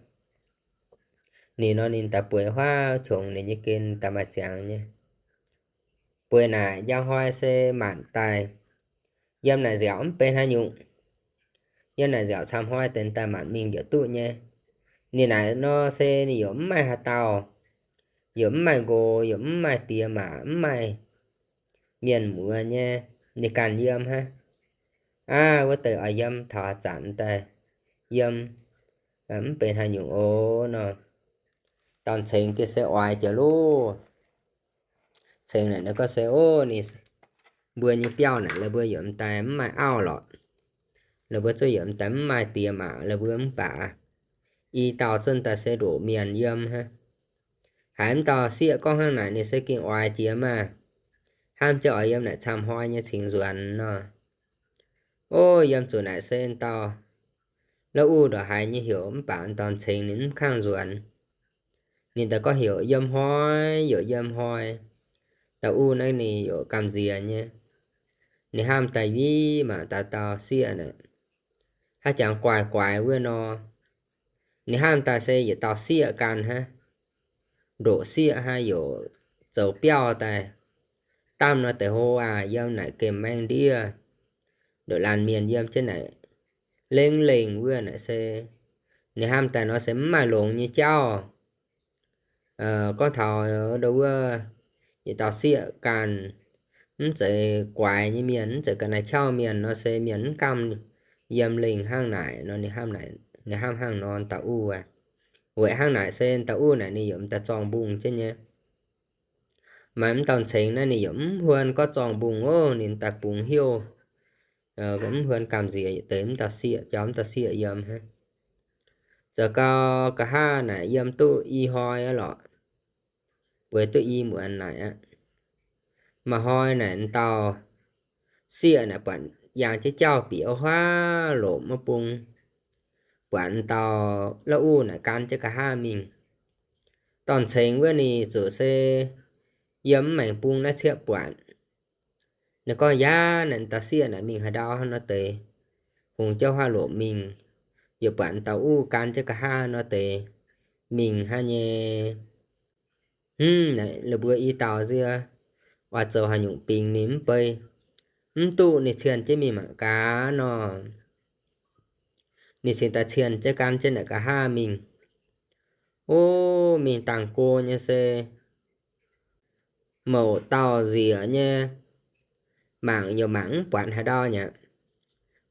Ninh nor ninh daaih bueix huaav qongx ninh nyei gen daaih maaih ziangx nyei. Bueix naaic njang hnoi se maanc daaih yiem naaic nziaauc mv benx haaix nyungc. Yiem naaic nziaauc camv hnoi deix daaih maanc mingh yaac duqv nyei. Ninh naaic nor se ninh yaac mv maaih haaix dauh, yaac mv maaih nqox, yaac mv maaih diex maac, mv maaih mienh muoz nyei. Ninh ganh yiem hnangv. Aav, wuov deix oix yiem taux haaix zanc daaih yiem mv benx haaix nyungc oc nor. Dorn-cengx gengh se oix jiex loh. Cengx naaic ninh gorngv se, ov, ninh, mbuo nyei biauv naaic la'buo yaac m'daaih mv maaih auv lorqc. La'buo zuqc yaac m'daaih mv maaih diex maac, la'buo mv baac i dauh zuqc daaih se ndoqc mienh yiem hnangv. Haiz m'dauh sieqv gorngv hnangv naaic ninh se gengh oix jiex maah. Hnamv jienv oix yiem naaic camv hnoi nyei cingx nzuonx nor. Ov, yiem zuqc naaic se m'dauh la'uv ndongc haaix nyei heuc mv baac m'dauh cengx ninh mv kangv nzuonx. Ninh daaih gorngv heuc yiem hnoi, yaac yiem hnoi. Dauh uv naaiv ninh yaac gamh nziex nyei. Ninh hnamv daaih wiev mangc dauh dauh sieqv naaic, haaix jangx guaix guaix wuov nor. Ninh hnamv daaih se yietc dauh sieqv gan hnangv. Ndoqc sieqv hnangv, yaac zoux biauv daaih. Daamv nor deix hlo aac, yiem naaic gemh maengh ndiev. Ndoqc laanh mienh yiem jienv naaic lengh lengh wuov naaic se, ninh hnamv daaih nor se mv maaih longx nyei jauv. Gorngv taux ndo wuov, yietc dauh sieqv ganh, mv zeiz guaix nyei mienh, mv zeiz ga'naaiv qauv mienh nor se mienh mv gamh yiem lengh hnangv naaic nor, ninh hnamv hnangv nor dauh uv aac. Weic hnangv naaic se dauh uv naaic ninh yaac m'daaih zorng mbungh jienv nyei. Maaih m'dauh cengx naaiv ninh yaac mv huon gorngv zorng mbungh ov, ninh daaih bungx heuv, mv huon gamh nziex deix m'dauh sieqv, jauv m'dauh sieqv yiem hnangv. Zoux gau, nqa'haav naaic yiem duqv i hnoi aqv lorqc. Bueix duqv i muonz naaic aqv. Maaih hnoi naaic m'dauh sieqv naaic buatc yangh jienv jauv bieqc wuov huaav lomc wuov bung, buatc m'dauh la'uv naaic gan jienv nqa'haav mingh. Dorn-cengx wuov ninh zuqc se yiem mv maengx bung naaiv cieqv buatc. Ninh gorngv, yaac naaic m'dauh sieqv naaic mingh haaix ndau hnangv nor deix, hungx jienv huaav lomc mingh, yaac buatc m'dauh uv gan jienv nqa'haav nor deix mingh hnangv nyei. Hnangv naaic la'buo i dauh nzie oix zoux haaix nyungc bingx ninh mv bei, mv duqv ninh cienh jienv mingh mangc gaax nor. Ninh cingx daaih cienh jienv gan jienv naaic nqa'haav mingh. Ov, mingh dangh go nyei se mouc dauh nzieqc nyei, mangc yaac mangc mv buatc haaix ndau nyei aqv.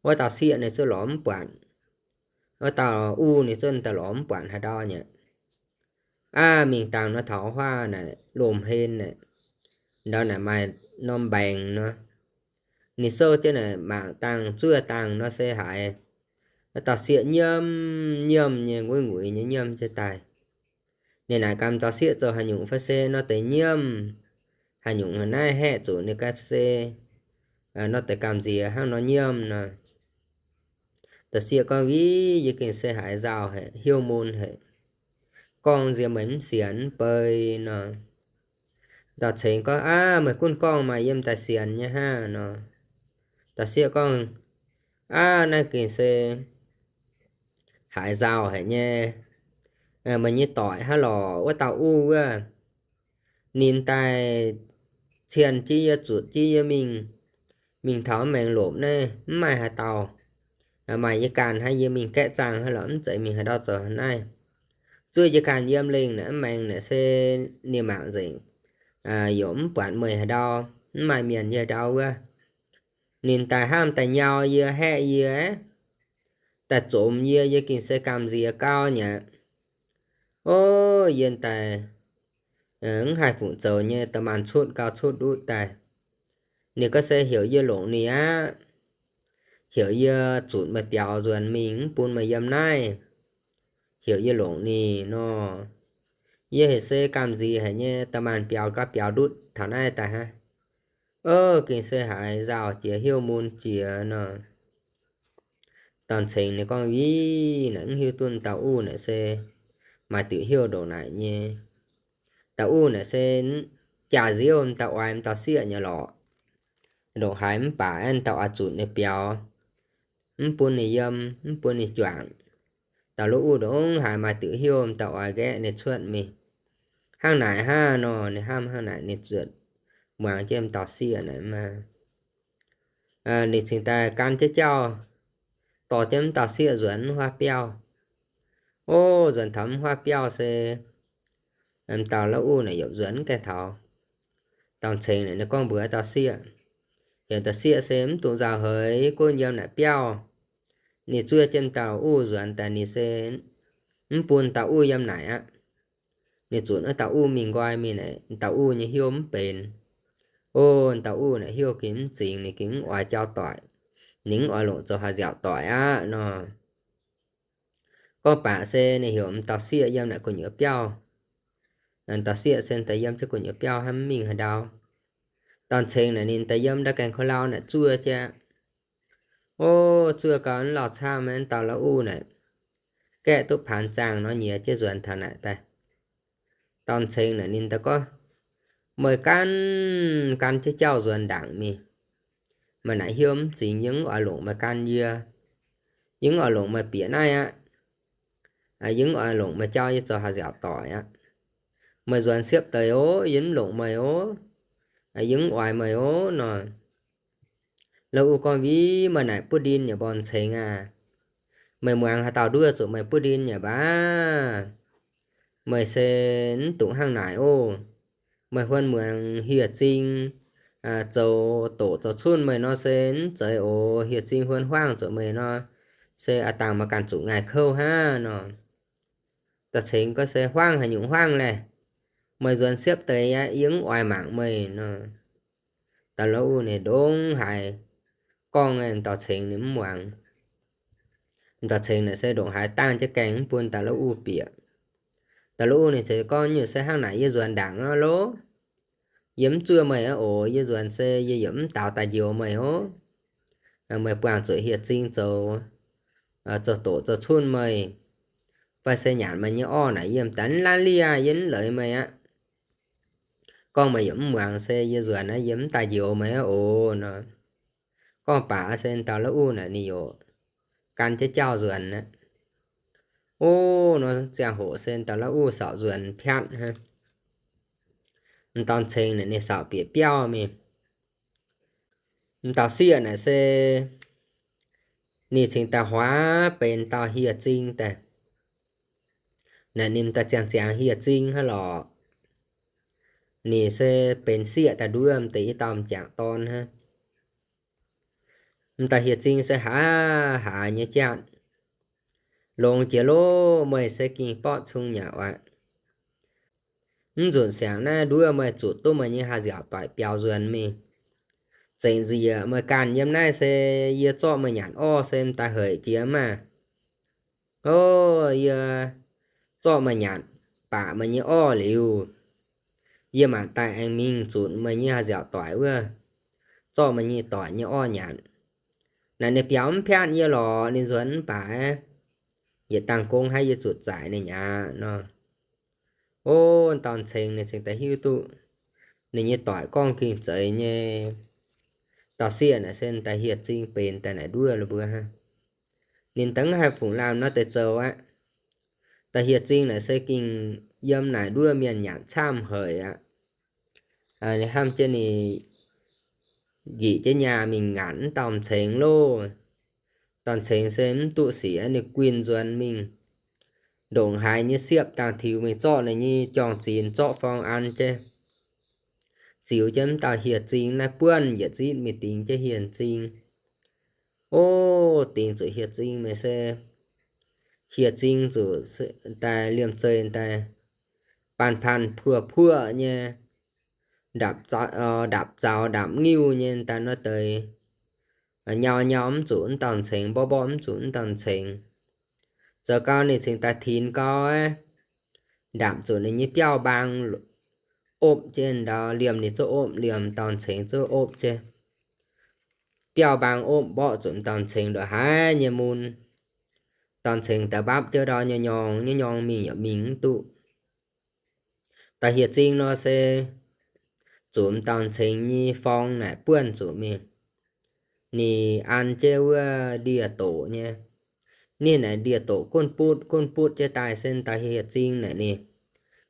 Wuov dauh sieqv ninh zuqc lorz mv buatc. Wuov dauh uv ninh zuqc daaih lorz mv buatc haaix ndau nyei aqv. Aav, mingh dangh nor taux huaav naaic lomh hlen naaic, ndau naaic maaih norm mbaengx nor. Ninh souv jienv naaic mangc dangh zuov dangh nor se haiz wuov dauh sieqv nyiemv nyiemv nyei, nguiz nguiz nyei nyiemv jienv daaih. Ninh naaic, gamh dauh sieqv zoux haaix nyungc fai se nor deix nyiemv? Haaix nyungc naaiv haeqv zuqc ninh ganh se nor deix gamh nziex hnangv nor nyiemv nor? Dauh sieqv gorngv, wiev, yie gengh se haiz nzauh haic, hnyouv mun haic, gorngv nziex meih mv sienx mv bei nor. Dauh cengx gorngv, aav, meih gunv gorngv maaih yiem daaih sienx nyei hnangv nor. Dauh sieqv gorngv, aav, naaiv gengh se haiz nzauh haic nyei. Meih nyei doic hnangv lorqc, wuov dauh uv wuov, ninh daaih cienh jienv yie, zutc jienv yie mingh, mingh taux maengx lomc naaiv mv maaih haaix dauh. Maaih yie ganh hnangv, yie mingh gaeqv zaangh hnangv lorqc, mv zeiz mingh haaix ndau zoux naaiv. Zuov yie ganh yiem lengh naaic mv maengx naaic se ninh mangc nzengc, yaac mv buatc meih haaix ndau, mv maaih mienh yie haaix ndau wuov. Ninh daaih hnamv daaih nyau yie, haeqv yie, daaih zomx yie, yie gengh se gamh nziex gau nyei aqv. Ov, yie daaih mv haih fungc zoux nyei, da'maanc cutv gau cutv ndutv daaih. Ninh gorngv se heuc yie longc ninh aqv. Heuc yie zutc meih biaux nzuonx mingh, mv bun meih yiem naaiv. Heuc yie longc ninh nor. Yie haiz se gamh nziex haic nyei, da'maanc biaux gau biaux ndutv taux naaiv daaih hnangv. Ov, gengh se haiz nzauh jiex hnyouv mun jiex nor. Dorn-Ceng ninh gorngv, Ih, naaic mv hiuv duqv dauh uv naaic se maaih diuc hnyouv ndongc naaic nyei. Dauh uv naaic se jaa-nziouv m'dauh oix m'dauh sieqv nyei lorqc. Ndongc haaix mv baac aeqv, dauh oix zuqc ninh biaux, mv bun ninh yiem, mv bun ninh juangc. Dauh lo uv ndongc haaix maaih diuc hnyouv m'dauh oix nqaeqv ninh cuotv mingh. Hnangv naaic hnangv nor, ninh hnamv hnangv naaic ninh zuotc muangx jienv m'dauh sieqv naaic maah. Ninh cingx daaih gan jienv jauv dorh jienv m'dauh sieqv nzuonx mv huaav biauv. Ov, nzuonx taux mv huaav biauv se m'dauh lo uv naaic yopc nzuonx gaengh taux. Dorn-Ceng naaic ninh gorngv mbuox dauh sieqv, heuc dauh sieqv se mv dungx nzauh heix, gunv yiem naaic biauv. Ninh zuov jienv dauh uv nzuonx daaih ninh se mv bun dauh uv yiem naaic aqv. Ninh zuqc wuov dauh uv mingh nqoi mingh naaic, dauh uv nyei hnyouv mv benx. Ov, dauh uv naaic hnyouv gengh mv zingx, ninh gengh mv oix jauv doic. Ninh mv oix longc zoux haaix nziaauc doic aqv nor. Gorngv baac se ninh heuc m'dauh sieqv yiem naaic gu'nyuoz biauv. Dauh sieqv se daaih yiem jienv gu'nyuoz biauv hnangv, mv mingh haaix ndau. Dorn-Ceng naaic ninh daaih yiem ndau gaengh ko lau naaic zuov jienv. Ov, zuov gau mv lauh camv, dauh lo uv naaic gaeqv duqv paanx zaangh nor nyiex jienv nzuonx taux naaic daaih. Dorn-Ceng naaic ninh daaih gorngv, Meih gan, gan jienv jauv nzuonx ndaangc mingh. Meih naaic hnyouv mv zingx, yie mv oix longc meih gan yie. Yie mv oix longc meih bieqc naaiv aqv. Yie mv oix longc meih jauv yie zoux haaix nziaauc doic aqv. Meih nzuonx siepv deix ov, yie mv longc meih ov. Yie mv oix meih ov nor. Lo uv gorngv, Vih, meih naaic buov ndin yaac mborn cengx aac. Meih muangx haaix dauh nduov zuqc meih buov ndin yaac baac. Meih se mv dungx hnangv naaic ov. Meih huon muangx hieh zing zoux doqc zoux cunh meih nor se mv zeiz oc. Hieh zing huon huaangv zuqc meih nor, se aav dangh meih ganh zuqc ngaih kouv hnangv nor. Dorn-Ceng gorngv, Se huaangv haaix nyungc huaangv laeh? Meih nzuonx siepv deix aqv, yie mv oix mangc meih nor. Dauh lo uv ninh ndongc haaix gorngv, Dorn-Ceng ninh mv muangx. Dorn-Ceng naaic se ndongc haaix dangh jienv gaengh mv bun dauh lo uv bieqc. Dauh lo uv ninh ziouc gorngv, Nyungc se hnangv naaic, yie nzuonx ndaangc nor loh. Yie mv zuov meih aqv oc. Yie nzuonx se yie yaac mv daaux daaih njoux meih ov. Meih buangh zuqc hieh zing zoux, zoux doqc zoux cunh meih, fai se nyanc meih nyei orv naaic, yie m'daaih mv laanh liev, yie mv leiz meih aqv. Gorngv meih yaac mv muangx se yie nzuonx aqv, yie mv daaih njoux meih aqv oc nor. Gorngv baac se dauh lo uv naaic ninh yaac gan jienv jauv nzuonx aqv. Ov, nor ziangh hoc se dauh lo uv saauc nzuonx piatv hnangv. M'dauh Dorn-Ceng naaic ninh saauc bieqc biauv mingh. M'dauh sieqv naaic se ninh cingx daaih huaav benx dauh hieh zing daaih. Naaic ninh daaih ziangh ziangx hieh zing hnangv lorqc. Ninh se benx sieqv daaih nduov m'deix i dauh m'jangc dorn hnangv. M'daaih hieh zing se haaz haaz nyei jatv. Longx jiex loh, meih se ging borqv cung nyei aqv. Mv nzunc siangx naaiv nduov meih zuqc duqv meih nyei haah nziaauc doic biaux nzuonx mingh. Zengc nzieqc meih ganh yiem naaiv se yie zorqv meih nyanc orv se m'daaih haic jiex maah. Ov, yie zorqv meih nyanc baac meih nyei orv liuz, yie mangc daaih aengx mingh zunc meih nyei haah nziaauc doic wuov, zorqv meih nyei doic nyei orv nyanc. Naaic ninh biaux mv piatv yie lorqc, ninh nzuonx mv baac yietc dangh gong haiv yie zuqc zaaic ninh aqv nor. Ov, dauh Dorn-Ceng ninh cingx daaih hiuv duqv ninh nyei doic gorngv ging zeiz nyei. Dauh sieqv naaic se daaih hieh zing benx daaih naaic nduov lo mbuo hnangv. Ninh daaih mv haih fungc laanh nor deix zoux aqv. Daaih hieh zing naaic se ging yiem naaic nduov mienh nyanc camv haic aqv. Ninh hnamv jienv ninh njiec jienv nyaah mingh nganc mv dauh Dorn-Ceng loh. Dauh Dorn-Ceng se mv duqv sic, ninh guinh nzuonx mingh ndongc haaix nyei siepv dangh tiux mingh zorqv ninh nyei jorng zinx zorqv forng an jienv, ziux jienv mv dauh hieh zing naaiv buonv yietc zitv mingh dingx jienv hieh zing. Ov, dingx zuqc hieh zing mingh se hieh zing zuqc daaih liemh zeih daaih baan paan puoqv puoqv nyei, ndapc zaux ndapc ngiuh nyei daaih nor deix, nyau nyau mv zuqc mv dauh Dorn-Ceng, mborqv mborqv mv zuqc mv dauh Dorn-Ceng. Zoux gau ninh cingx daaih tinx gau aqv, ndapc zuqc ninh nyei biauv mbaang opv jienv ndau, liemh ninh zuqv opv, liemh dorn-ceng zuqv opv jienv. Biauv-mbaang opv mborqv zuqc dorn-ceng ndongc haaix nyei mun. Dorn-ceng daaih mbapv jienv ndau, nyorng nyorng nyorng nyorng mingh yaac mingh mv duqv. Dauh hieh zing nor se zuqc m'dauh cengx nyei forng naaic buonv zuqc mingh. Ninh an jienv wuov ndie-doqc nyei. Ninh naaic ndie-doqc gunv butv gunv butv jienv daaih se m'dauh hieh zing naaic ninh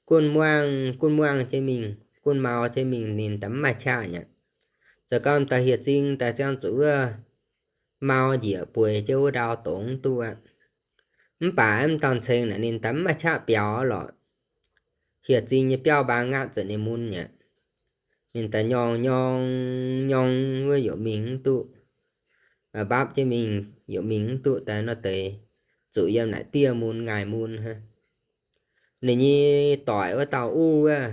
gunv muangv gunv muangv jienv mingh, gunv mau jienv mingh, ninh daaih mv maaih qaqv nyei. Zoux gau m'dauh hieh zing daaih ziangh zuqc wuov mau njiec bueix jienv wuov ndau dongz mv duqv aqv. Mv baac m'dauh cengx naaic ninh daaih mv maaih qaqv biaux lorqc. Hieh zing nyei biauv-mbaang ngatv zuqc ninh mun nyei. Ninh daaih nyorng nyorng nyorng wuov yaac mingh mv duqv. Mbapv jienv mingh yaac mingh mv duqv daaih nor deix, zuqc yiem naaic dieh mun ngaih mun hnangv. Ninh nyei doic wuov dauh uv wuov,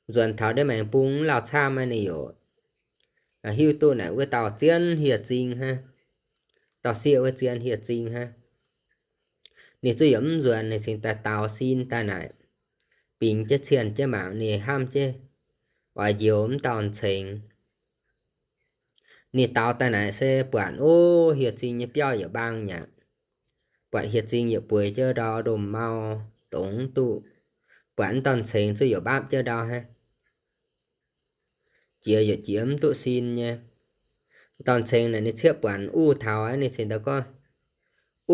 nzuonx taux ndiev maengx bung mv lauh camv maiv ninh yaac hiuv duqv naaic wuov dauh zien hieh zing hnangv. Dauh sieqv wuov zien hieh zing hnangv. Ninh zuqc yaac mv nzuonx, ninh cingx daaih daaux sin daaih naaic, bingx jienv cienh jienv mangc ninh hnamv jienv oix njoux m'dauh cengx. Ninh daaux daaih naaic se buatc, o, hieh zing nyei biauv yaac mbaang nyei aqv. Buatc hieh zing yaac bueix jienv ndau, ndomh mau dongz mv duqv. Buatc m'dauh cengx zuqc yaac mbapv jienv ndau hnangv. Jiex yaac jiex mv duqv sin nyei. M'dauh cengx naaic ninh cieqv buatc uv taux aqv, ninh cingx daaih gorngv,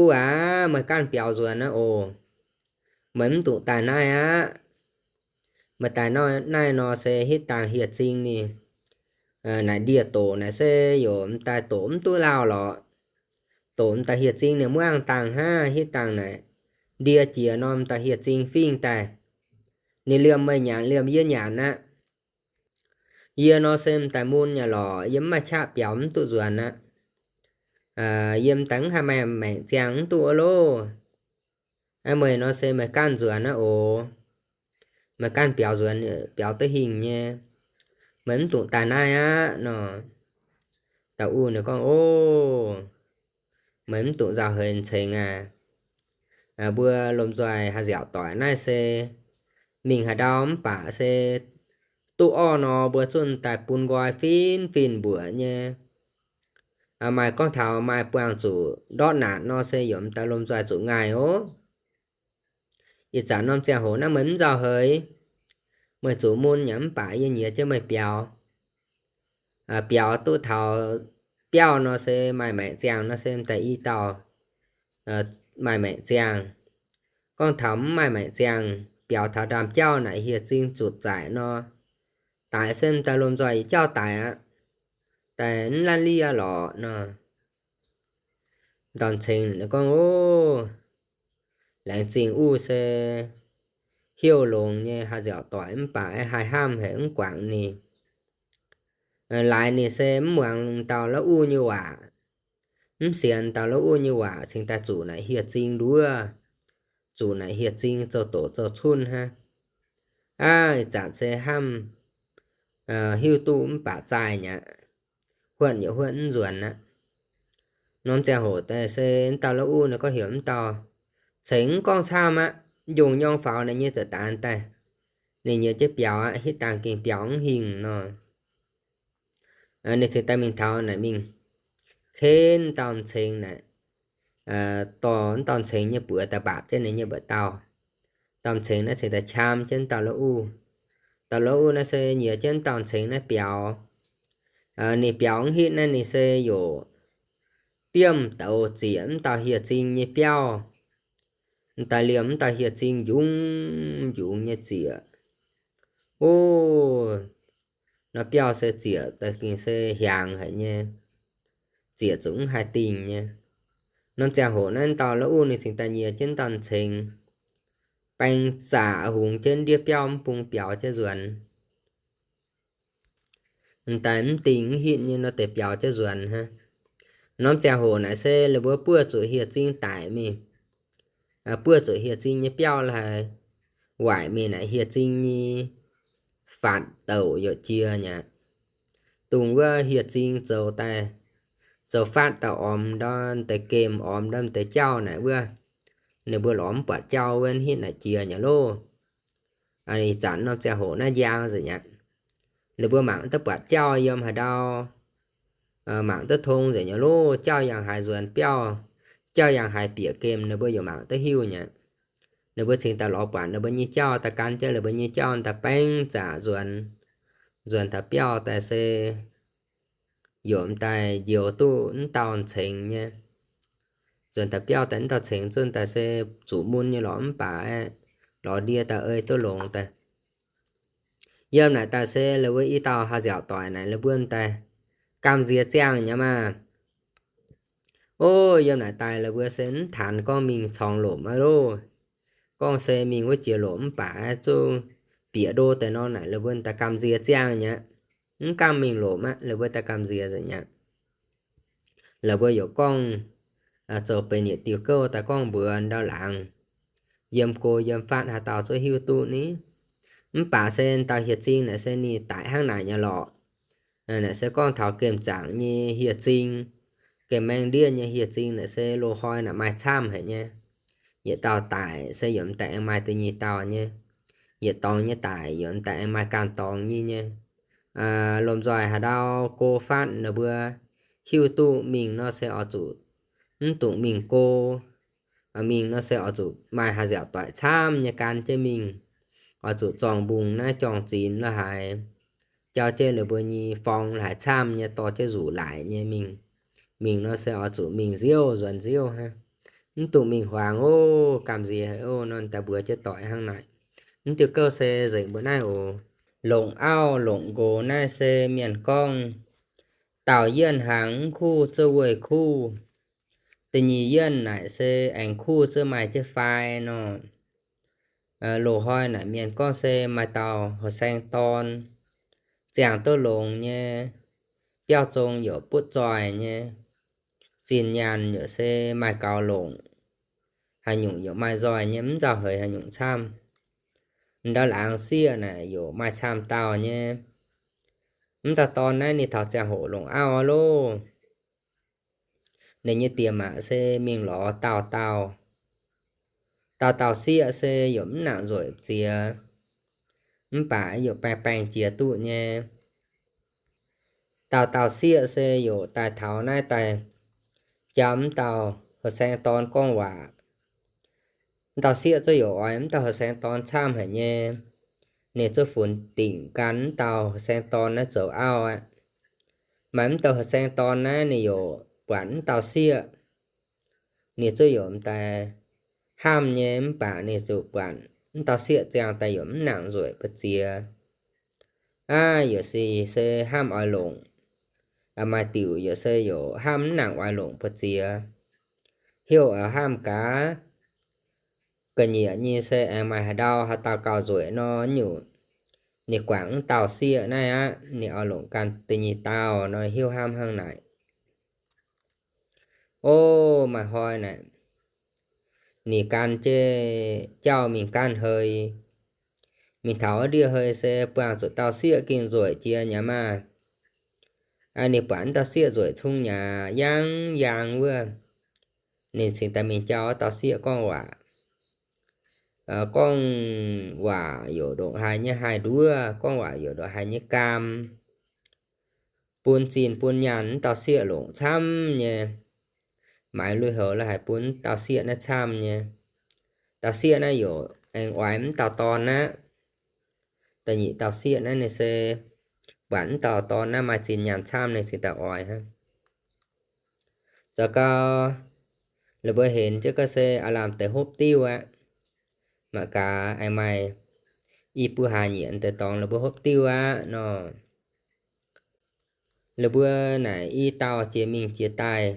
Uv aac, meih ganh biaux nzuonx aqv oc. Meih mv dungx daaih naaiv aqv. Meih daaih naaiv nor se hitv dangh hieh zing ninh naaic ndie-doqc naaic se yaac m'daaih doqc mv duqv lauh lorqc. Doqc m'daaih hieh zing ninh muangv dangh hnangv, hitv dangh naaic ndie jiex nor m'daaih hieh zing fingx daaih. Ninh liemh meih nyanc, liemh yie nyanc aqv. Yie nor se m'daaih mun nyei lorqc, yie mv maaih qaqv biaux mv duqv nzuonx aqv. Yie m'daaih mv haih maaih maengc ziangh mv duqv loh. Aa, meih nor se meih ganh nzuonx aqv oc. Meih ganh biaux nzuonx, biaux duqv hingh nyei. Meih mv dungx daaih naaiv aqv nor. Dauh uv ninh gorngv, O, meih mv dungx nzauh heix cengx aac. Mbuo lomh nzoih haih nziaauc doic naaiv se mingh haaix ndau mv baac se duqv orv nor mbuo zungv daaih bun nqoi fin-fin mbuoqc nyei. Maaih gorngv taux maaih buangh zuqc ndortv naanc nor se yaac m'daaih lomh nzoih zuqc ngaih oc. Ih zanc norm ziangh hoc naaiv meih mv nzauh heix, meih zuqc mun yaac mv baac yie nyiex jienv meih biaux. Biaux duqv taux biauv nor se maaih maengc ziangh nor se m'daaih i dauh maaih maengc ziangh. Gorngv taux mv maaih maengc ziangh, biaux taux ndaamv-jauv naaic hieh zing zuqc zaaic nor, daic se m'daaih lomh nzoih yietc jauv daic aqv. Daaih mv laanh liev lorqc nor. M'dauh cengx gorngv, O, laengz zingh uv se heuc longx nyei haih nziaauc doic mv baac haih hnamv haic mv guangc ninh. Laaix ninh se mv muangx dauh lauv uv nyei waac, mv sienx dauh lauv uv nyei waac cingx daaih zuqc naaic hieh zing nduov, zuqc naaic hieh zing zoux doqc zoux cunh hnangv. Aav, ih zanc se hnamv hiuv duqv mv baac zaaih nyei aqv. Huotv yaac huotv mv nzuonx aqv. Norm ziangh hoc daaih se m'dauh lauv uv naaic gorngv heuc m'dauh cengx mv gorngv camv aqv, njongc nyorng faaux naaic nyei za'daaih daaih. Ninh nyiex jienv biaux aqv, hitv dangh gengh biaux mv hingh nor. Ninh cingx daaih mingh taux naaic mingh ken m'dauh cengx naaic, dorh m'dauh cengx nyei buoz daaih mbatc jienv ninh nyei mba'dauh. M'dauh cengx naaiv cingx daaih qam jienv m'dauh lauv uv. M'dauh lauv uv naaiv se nyiex jienv m'dauh cengx naaiv biaux. Ninh biaux mv hitv naaiv ninh se yaac diemv douz ziec m'dauh hieh zing nyei biauv. M'daaih liemh m'dauh hieh zing njungx njungx nyei ziec. O, nor biauv se ziec daaih gengh se hiaangx haic nyei. Ziec zuqc mv haih dingh nyei. Norm ziangh hoc naaiv m'dauh lauv uv ninh cingx daaih nyiex jienv m'dauh cengx, baeng zaqc hungx jienv ndiev biauv mv bung biaux jienv nzuonx. M'daaih mv dingh mv hitv nyei nor deix biaux jienv nzuonx hnangv. Norm ziangh hoc naaic se lih mbuo buov zuqc hieh zing daic mingh. Buov zuqc hieh zing nyei biauv laaix waaic mingh naaic hieh zing nyei faatv douc yaac jiex nyei aqv. Dongh wuov hieh zing zoux daaih, zoux faatv dauh ormx ndau deix gemh, ormx ndau deix jauv naaic wuov, ninh mbuo lorz mv buatc jauv wuov hitv naaic jiex nyei loh. ih zanc norm ziangh hoc naaiv njang nzengc aqv. Ninh mbuo mangc duqv buatc jauv yiem haaix ndau, mangc duqv tong nzengc nyei loh, jauv yangh haaix nzuonx biauv, jauv yangh haaix bieqc gemh ninh mbuo yaac mangc duqv hiuv nyei. Ninh mbuo cingx daaih lorz buatc ninh mbuo nyei jauv daaih gan jienv ninh mbuo nyei jauv daaih baeng zaqc nzuonx, nzuonx taux biauv daaih se yaac m'daaih njoux duqv m'dauh cengx nyei. Nzuonx taux biauv daaih m'dauh cengx zunh daaih se zuqc mun nyei lorqc mv baac aeqv, lorz ndie daaih ei duqv longx daaih. Yiem naaic daaih se la'buo i dauh haih nziaauc doic naaic la'buo daaih gamh nziex ziangh nyei maah. O, yiem naaic daaih la'buo se mv taanx gorngv mingh corngx lomc aqv loh. Gorngv se mingh wuov jiex lomc mv baac aeqv, zuqc bieqc ndo deix nor naaic la'buo daaih gamh nziex ziangh nyei aqv. Mv gamh mingh lomc aqv, la'buo daaih gamh nziex nzengc nyei aqv. La'buo yaac gorngv zoux benx yietc diuh gouv daaih gorngv mbuox ndau laangz, yiem go yiem fatv haaix dauh zuqc hiuv duqv ni. Mv baac se dauh hieh zing naaic se ninh daic hnangv naaic nyei lorqc. Naaic se gorngv taux gemh zaangc nyei hieh zing, gemh maeng ndiev nyei hieh zing naaic se loz hnoi naaic maaih camv haic nyei. Yietc dauh daic se yaac m'daaih aengx maaih da'nyeic dauh nyei. Yietc dorngx nyei daic yaac m'daaih aengx maaih ganh dorngx nyei nyei. Lomh nzoih haaix ndau go fatv ninh mbuo hiuv duqv mingh nor se oix zuqc mv dungx mingh go. Mingh nor se oix zuqc maaih haih nziaauc doic camv nyei gan jienv mingh. Oix zuqc zorngh mbungh naaiv jorngh zinx la'haaix, jauv jienv ninh mbuo nyei forng la'haaix camv nyei dorh jienv nzuqc laic nyei mingh. Mingh nor se oix zuqc mingh nziouv nzuonx nziouv hnangv. Mv dungx mingh huaangx oc, gamh nziex haic oc. Nor daaih mbuox jienv doic hnangv naaic. Mv diuh gouv se nzengc mbuo naaiv oc. Longc auv longc nqox naaiv se mienh gorngv dauh yienh hnaangx mv kuv zuov weih kuv. Da'nyeic yienh naaic se aengx kuv zuov maaih jienv fai nor. Loz hnoi naaic mienh gorngv se maaih dauh horqc saeng dorn, ziangh duqv longx nyei, biauv zong yaac butv zoih nyei, zinh nyaanh yaac se maaih gaux longc, haaix nyungc yaac maaih nzoih nyei, mv nzauh heix haaix nyungc camv. Ndau laangz sieqv naaic yaac maaih camv dauh nyei. Mv dauh dorn naaiv ninh taux ziangh hoc longc auv loh. Ninh nyei diex maac se mingh lorz dauh dauh. Dauh dauh sieqv se yaac mv nangc nzueic ziex, mv baac yaac baengh baengh jiex duqv nyei. Dauh dauh sieqv se yaac daaih taux naaiv daaih jaa mv dauh horqc saeng dorn gorngv waac. Mv dauh sieqv zuqc yaac oix mv dauh horqc saeng dorn camv haic nyei. Ninh zuqc funx dingc gan mv dauh horqc saeng dorn naaiv zoux auv aqv. Maaih mv dauh horqc saeng dorn naaiv ninh yaac buatc mv dauh sieqv. Ninh zuqc yaac m'daaih hnamv nyei, mv baac ninh zuqc buatc mv dauh sieqv ziangh daaih yaac mv nangc nzueic buoz ziex. Aav, yaac sic se hnamv oix longc. Maaih diuc yaac se yaac hnamv mv nangc oix longc buoz ziex. Heuc oix hnamv gaax, ga'nyiec nyei se aengx maaih haaix ndau haaix dauh gauh nzueic nor nyungc, ninh guangc mv dauh sieqv naaiv aqv, ninh oix longc gan da'nyeic dauh nor hiuv hnamv hnangv naaic. O, maaih hnoi naaic, ninh gan jienv jauv mingh ganh hei. Mingh taux wuov ndiev hei se buangh zuqc dauh sieqv gengh nzueic jiex nyei maah. Ninh buatc mv dauh sieqv nzueic cung nyei, yaang yaang wuov. Ninh cingx daaih mingh jauv wuov dauh sieqv gorngv waac. Gorngv waac yaac ndongc haaix nyei haih nduov, gorngv waac yaac ndongc haaix nyei gaam. Bun zinh bun nyaanh mv dauh sieqv longc camv nyei. Maaiz lui-houx la'haiz bun mv dauh sieqv naaiv camv nyei. Dauh sieqv naaiv yaac aengx oix mv dauh dorn aqv. Da'nyeic dauh sieqv naaiv ninh se buatc mv dauh dorn naaiv maaih zinh nyaanh camv ninh cingx daaih oix hnangv. Zoux gau, la'buo mbuo henx jienv ga'sie aav lamh deix hopv diuv aqv. Mangc gaax aengx maaih i buo hlaax nyieqc deix dorngx la'buo hopv diuv aqv nor. La'buo naaic i dauh jiex mingh jiex daaih,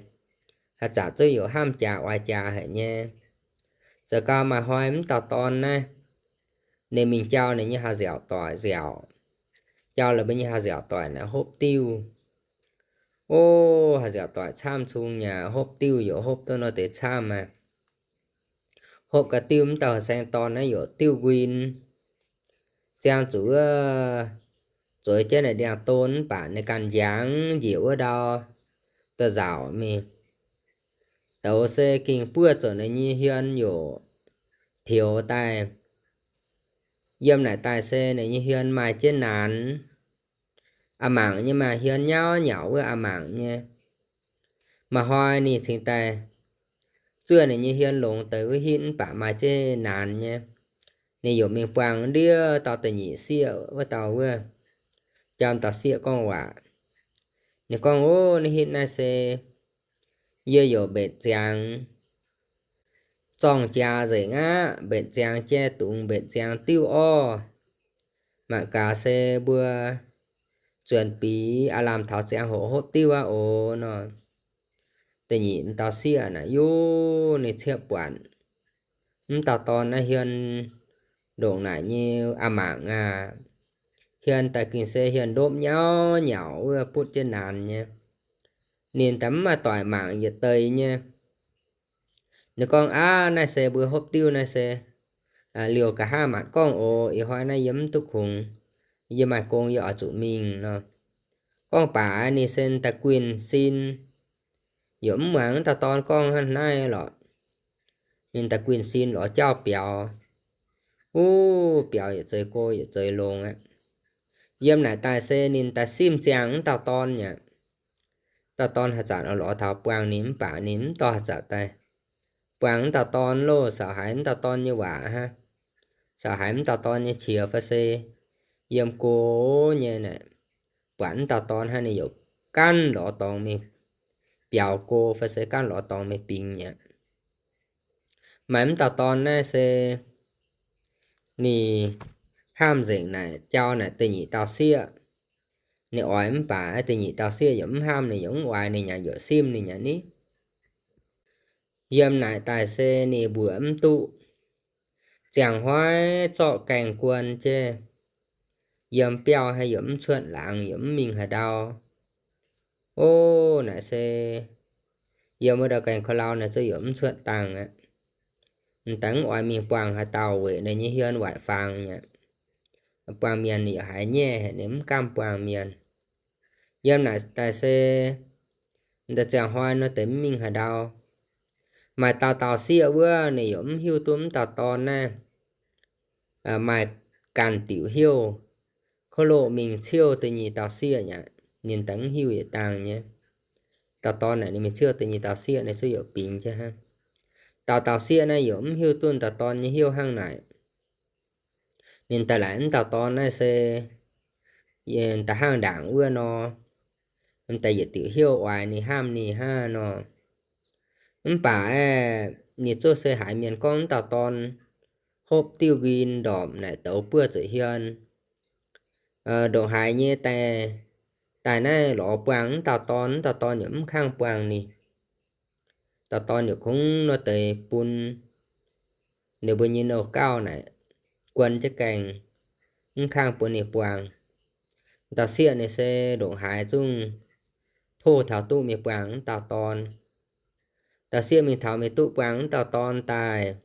haaix zanc zuqc yaac hnamv jaax oix jaax haic nyei. Zoux gau maaih hnoi mv dauh dorn naaiv, ninh mingh jauv ninh nyei haih nziaauc doic nziaauc. Jauv la'buo nyei haih nziaauc doic naaic hopv diuv. O, haih nziaauc doic camv cung nyei, hopv diuv yaac hopv duqv nor deix camv maah. Hopv gau diuv mv dauh horqc saeng dorn naaiv yaac diuv nquin. Ziangh zuqc wuov zueiz jienv naaic ndiangx-don mv baac ninh ganh njangx njiec wuov ndau da'nzauc mingh. Douz se gengh buov zuqc ninh nyei hmien yaac peux daaih. Yiem naaic daaih se ninh nyei hmien maaih jienv naanx, a'mangc nyei maah, hmien nyauv nyauc wuov a'mangc nyei. Maaih hnoi ninh cingx daaih zuov ninh nyei hmien longx deix wuov hitv mv baac maaih jienv naanx nyei. Ninh yaac mingh buangh ndiev dauh da'nyeic sieqv wuov dauh wuov, jaa dauh sieqv gorngv waac. Ninh gorngv, Ov, naaiv hitv naaiv se yie yaac mbenc ziangx zorng-jaa nzengc aqv, mbenc ziangx jai dungz, mbenc ziangx diuv orv. Mangc gaax se mbuo zuonx biix aav lamh taux ziangh hoc hopv diuv aqv oc nor. Da'nyeic dauh sieqv naaic yungh ninh cieqv buatc mv dauh dorn naaiv hmien ndongc naaic nyei a'mangc aac, hmien daaih gengh se hmien ndopv nyauv nyauc wuov butv jienv naanx nyei. Ninh daaih mv maaih doic mangc yietc deix nyei. Ninh gorngv, Aav, naaiv se mbuo hopv diuv naaiv se liouh nqa'haav maanc gorngv oc. Ih hnoi naaiv yie mv duqv kungx, yie maaih gong yie oix zuqc mingh nor. Gorngv baac ninh se da'guinh sin, yaac mv muangx mv dauh dorn gorngv hnangv naaiv lorqc. Ninh da'guinh sin lorz jauv biaux. Wuov biaux yietc zeix go yietc zeix longx aqv. Yiem naaic daaih se ninh daaih simv ziangh mv dauh dorn aqv. Dauh dorn haaix zanc oix lorz taux buangh ninh mv baac ninh mv dorh haaix zanc daaih buangh mv dauh dorn loh, caux haiz mv dauh dorn nyei waac hnangv, caux haiz mv dauh dorn nyei qiex fai se yiem go nyei naaic, buatc mv dauh dorn hnangv ninh yaac gaanv lorz dorngx mingh biaux go fai se gaanv lorz dorngx mingh bingx aqv. Maaih mv dauh dorn naaiv se ninh hnamv nzengc naaic jauv naaic da'nyeic dauh sieqv. Ninh oix mv baac da'nyeic dauh sieqv yaac mv hnamv ninh, yaac mv oix ninh, yaac simv ninh nyei ni. Yiem naaic daaih se ninh mbuoqc mv duqv. Ziangh hnoi zorqv gaengh guon jienv, yiem biauv haaix yaac mv cuotv laangz, yaac mv mingh haaix ndau. Ov, naaic se yiem wuov ndau gaengh ko lau naaic zungv yaac mv cuotv dangh aqv. M'daaih mv oix mingh buangh haaix dauh weic ninh nyei hmien waaic fangx aqv. Buangh mienh ninh yaac haiz nyaiv, ninh mv gamh buangh mienh. Yiem naaic daaih se m'daaih ziangh hnoi nor deix mv mingh haaix ndau. Maaih dauh dauh sieqv wuov ninh yaac mv hiuv duqv mv dauh dorn naaiv maaih ganh diuc heuv, kouv loqv mingh ciouv da'nyeic dauh sieqv aqv. Ninh daaih mv hiuv yietc dangh nyei. Dauh dorn naaic ninh mingh ciouv da'nyeic dauh sieqv, ninh zungv yaac bingx jienv hnangv. Dauh dauh sieqv naaiv yaac mv hiuv duqv dauh dorn nyei heuv hnangv naaic. Ninh daaih laaic mv dauh dorn naaiv se da'hnangv ndaangc wuov nor, m'daaih yietc diuc heuv oix ninh, hnamv ninh hnangv nor. Mv baac ninh zungv se haiz mienh gorngv mv dauh dorn hopv diuv nquin ndorpc naaic douz buov zuqc hmien. Ndongc haaix nyei daaih, daaih naaiv lorz buangh mv dauh dorn, mv dauh dorn yaac mv kangv buangh ninh. Dauh dorn yaac kungx nor deix bun ninh mbuo nyei nouh gauh naaic guon jienv gaengh, mv kangv bun ninh buangh. Dauh sieqv ninh se ndongc haaix zungv tov taux duqv mingh buangh mv dauh dorn. Dauh sieqv mingh taux mingh duqv buangh mv dauh dorn daaih,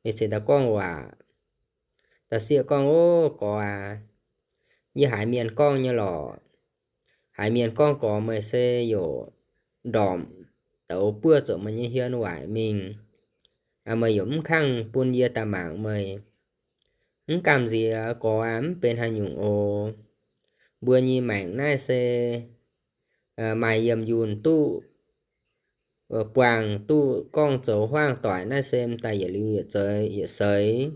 ninh cingx daaih gorngv waac. Dauh sieqv gorngv, Ov, gorx aac, yie haiz mienh gorngv nyei lorqc. Haiz mienh gorngv gorx meih se yaac ndorpc douz buov zuqc meih nyei hmien waaic mingh. Meih yaac mv kangv bun yie daaih mangc meih. Mv gamh nziex gorx aac, mv benx haaix nyungc oc. Mbuo nyei maengc naaiv se maaih yiemh yunh duqv buangh, duqv gorngv zoux huaang-doic naaiv se m'daaih yietc liuz yietc zeix yietc seix.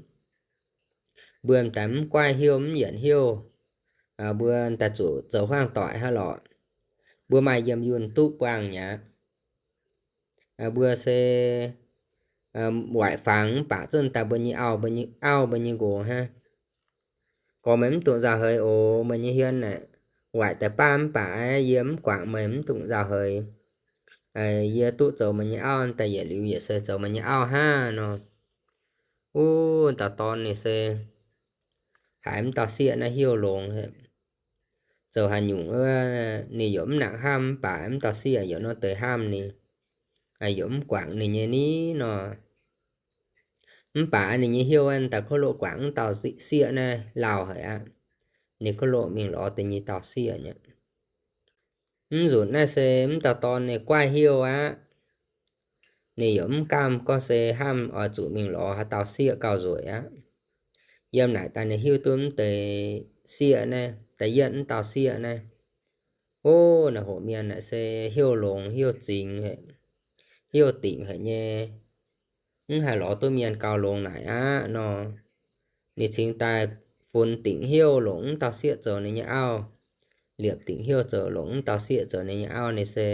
Mbuo m'daaih mv guaaiv heuv mv yienc heuv, mbuo m'daaih zuqc zoux huaang-doic hnangv lorqc. Mbuo maaih yiemh yunh duqv buangh mi'aqv. Mbuo se waaic fangx mv baac zungv daaih mbuo nyei auv, mbuo nyei auv, mbuo nyei nqox hnangv. Gorx meih mv dungx nzauh heix oc. Meih nyei hmien naaic waaic daaih baav mv baac yie mv guangc meih, mv dungx nzauh heix. Yie duqv zoux meih nyei auv daaih yietc liuz yietc seix zoux meih nyei auv hnangv nor. Wuov dauh dorn ninh se haiz mv dauh sieqv naaiv heuv longx, zoux haaix nyungc ninh yaac mv nangc hnamv mv baac mv dauh sieqv yaac nor deix hnamv ninh, yaac mv guangc ninh nyei ni nor. Mv baac ninh nyei heuv daaih kouv loqv guangc mv dauh sieqv naaiv lauh haic aqv. Ninh kouv loqv mingh lorz da'nyeic dauh sieqv nyei. Mv nzunc naaiv se mv dauh dorn ninh guaaiv heuv aqv. Ninh yaac mv gamh gorngv se hnamv oix zuqc mingh lorz haaix dauh sieqv gauh nzueic aqv. Yiem naaic daaih ninh hiuv duqv mv deix sieqv naaiv, da'yietv mv dauh sieqv naaiv. Ov, naaic hoqc mienh naaic se heuc longx heuc zingx, heuc dingc haic nyei, mv haih lorz duqv mienh gauh longx naaic aqv nor. Ninh cingx daaih funx dingc heuc longc mv dauh sieqv zoux ninh nyei auv, liepc dingc heuc zoux longc mv dauh sieqv zoux ninh nyei auv, ninh se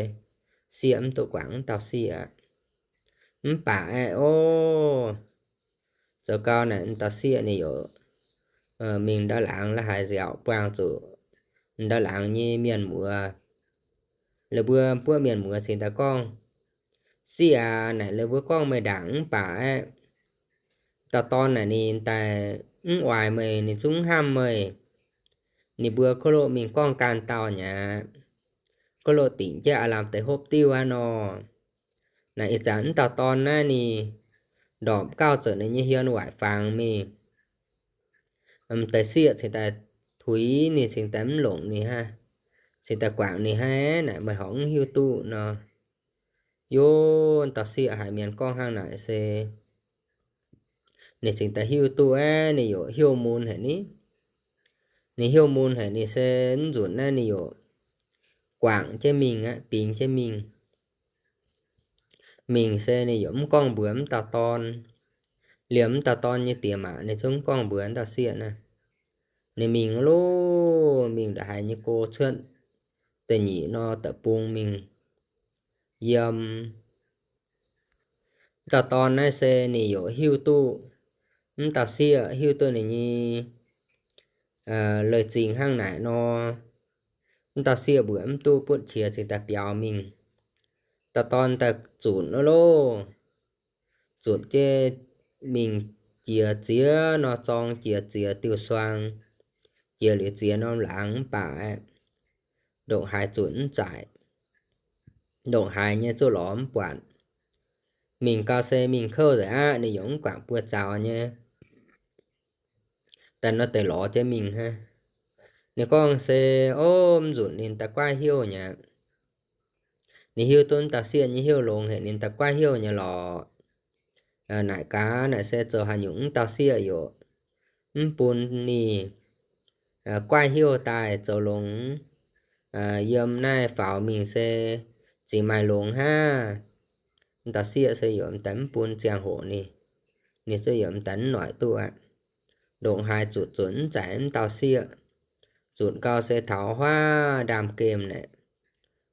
sieqv mv duqv guangc mv dauh sieqv aqv. Mv baac aeqv, ov, zoux gau naaic mv dauh sieqv ninh yaac mingh ndau laangz la'haaix nziaauc buangh zuqc ndau laangz nyei mienh muoz. La'buo buoqv mienh muoz cingx daaih gorngv, Sieqv aac, naaic la'buo gorngv meih ndaangc mv baac aeqv, dauh dorn naaic ninh daaih mv oix meih, ninh zungv mv hnamv meih. Ninh mbuo kov loqv mingh gorngv gan dauh nyei aqv, kov loqv dingc jienv aav lamh deix hopv diuv aqv nor. Naaic ih zanc mv dauh dorn naaiv ninh ndorpc gauh zoux ninh nyei hien waaic fangx mingh. Mv deix sieqv cingx daaih tuix ninh, cingx daaih mv longc ninh hnangv, cingx daaih guangc ninh hnangv naaic, meih horpc mv hiuv duqv nor. Yov, dauh sieqv haiz mienh gorngv hnangv naaic se ninh cingx daaih hiuv duqv aeqv, ninh yaac heuc mun haic ni. Ninh heuc mun haic ninh se mv nzunc naaiv ninh yaac guangc jienv mingh aqv, bingx jienv mingh. Mingh se ninh yaac mv gorngv mbuox mv dauh dorn. Liemh mv dauh dorn nyei diex maac ninh zungv mv gorngv mbuox mv dauh sieqv naaiv. Ninh mingh loh, mingh ndongc haaix nyei go cuotv da'nyeic nor da'bung mingh yiem. Mv dauh dorn naaiv se ninh yaac hiuv duqv mv dauh sieqv hiuv duqv ninh nyei leiz-zingx hnangv naaic nor. Mv dauh sieqv mbuoqc mv duqv butv qiex cingx daaih biaux mingh. Dauh dorn daaih zunc loh, zunc jienv mingh jiex ziex nor zorng, jiex ziex diuh suang, jiex liuz ziex norm laangz mv baac ndongc haaix zunc mv zaic, ndongc haaix nyei zuqc lorz mv buatc. Mingh gau se mingh kouv nzengc aqv, ninh yaac mv guangc buo zaux nyei. Daaih nor deix lorz jienv mingh hnangv. Ninh gorngv se, ov, mv nzunc ninh da'guaaiv heuc nyei. Ninh hiuv duqv mv dauh sieqv nyei heuc longx haic, ninh da'guaaiv heuc nyei lorqc. Naaic gaax naaic se zoux haaix nyungc mv dauh sieqv yaac mv bun ninh guaaiv heuc daaih zoux longx. Yiem naaiv faaux mingh se zingx maaih longx hnangv. Mv dauh sieqv se yaac m'daaih mv bun ziangh hoc ninh, ninh se yaac m'daaih mv noic duqv aqv. Ndongc haaix zutc zunc mv zaic mv dauh sieqv. Zutc gau se taux huaav ndaamv-gemh naaic,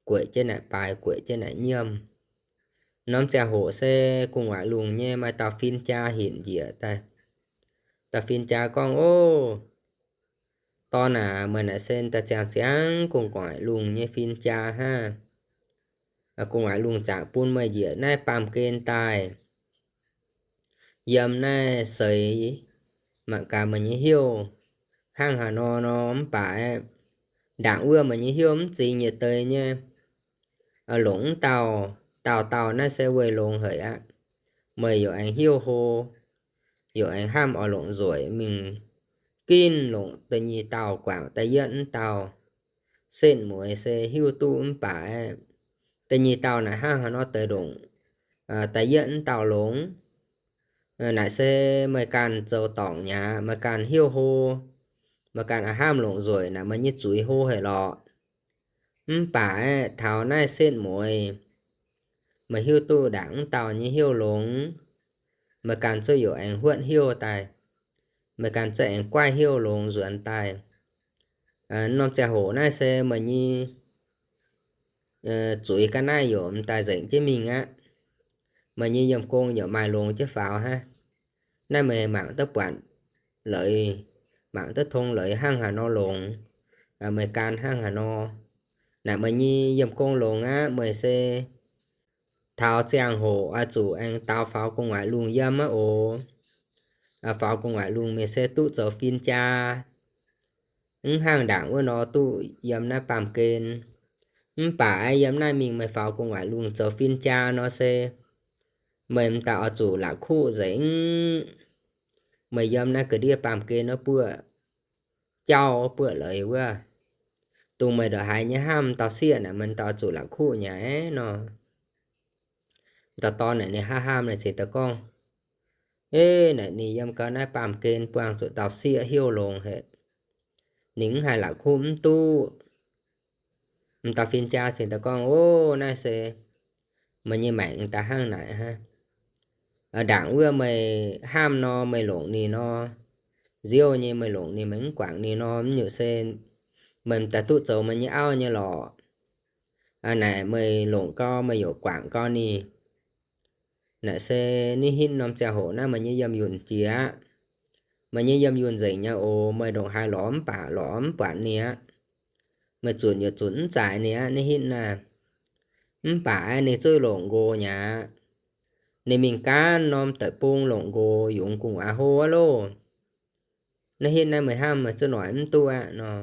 gueic jienv naaic baaix, gueic jienv naaic nyiemv. Norm ziangh hoc se gu'nguaaic lungh nyei maaih dauh fin-jaa hinc njiec daaih. Dauh fin-jaa gorngv, Ov, dorn aac, meih naaic se daaih ziangh ziangx gu'nguaaic lungh nyei fin-jaa hnangv. Gu'nguaaic lungh zaqc bun meih njiec naaiv baamh gen daaih. Yiem naaiv seix mangc gaax meih nyei heuc hnangv haaix nor nor, mv baac ndaangc wuov meih nyei heuc mv zingx yietc deix nyei. Longc mv dauh, dauh dauh naaiv se weic longx haic aqv. Meih yaac aengx heuc hlo, yaac aengx hnamv oix longc nzueic mingh ginv longc da'nyeic dauh guangc da'yietv mv dauh. Setv mueiz se hiuv duqv mv baac da'nyeic dauh naaic hnangv haaix nor deix ndongc da'yietv mv dauh longx. Naaic se meih ganh zoux dorngc nyei aqv, meih ganh heuc hlo, meih ganh a'hnamv longc nzueic naaic meih nyei zuiz hlo haic lorqc. Mv baac aeqv, taux naaiv setv mueiz, meih hiuv duqv ndaangc mv dauh nyei heuc longx, meih ganh zuqc yaac aengx huotv heuc daaih. Meih ganh zuqc aengx guaaiv heuc longx nzuonx daaih. Norm ziangh hoc naaiv se meih nyei zuiz ga'naaiv yaac m'daaih nzengc jienv mingh aqv. Meih nyei yiemh gong yaac maaih longx jienv faaux hnangv. Naaiv meih mangc duqv buatc leiz, mangc duqv tong leiz hnangv haaix nor longx, meih gan hnangv haaix nor. Naaic meih nyei yiemh gong longx aqv, meih se taux ziangh hoc oix zuqc aengx daux faaux gu'nguaaic lungh yiem aqv oc. Faaux gu'nguaaic lungh meih se duqv zoux fin-jaa, mv hnangv ndaangc wuov nor duqv yiem naaiv baamh gen. Mv baac yiem naaiv mingh meih faaux gu'nguaaic lungh zoux fin-jaa nor se meih m'daaih oix zuqc la'kuqv nzengc. Meih yiem naaiv ga'ndiev baamh gen wuov buoqv jauv buoqv leiz wuov, dongh meih ndongc haaix nyei hnamv dauh sieqv naaic meih m'daaih oix zuqc la'kuqv nyei nor. Dauh dorn naaic ninh hnamv hnamv naaic cingx daaih gorngv, Ei, naaic ninh yiem gau naaiv baamh gen buangh zuqc dauh sieqv heuc longx haic. Ninh mv haih la'kuqv mv duqv. M'dauh fin-jaa cingx daaih gorngv, O, naaiv se meih nyei maengc daaih hnangv naaic hnangv. Ndaangc wuov meih hnamv nor, meih longc ninh nor, nziouv nyei meih longc ninh, meih mv guangc ninh nor, mv nyungc se meih m'daaih duqv zoux meih nyei auv nyei lorqc. Naaic meih longc gau, meih youc guangc gau ninh. Naaic se nitv hitv norm ziangh hoc naaiv meih nyei yiem yunh jiex aqv. Meih nyei yiem yunh nzengc nyei oc. Meih ndongc haaix lorz mv baac lorz mv buatc ninh aqv. Meih zunc youc zunc mv zaaix ninh aqv, nitv hitv naaiv. Mv baac aeqv, ninh zuqc longc nqox nyei aqv. Ninh mingh gaanv norm deic-bung longc nqox yungz gu'nguaaz hlo aqv loh. Nitv hitv naaiv meih hnamv meih zuqc noic mv duqv aqv nor.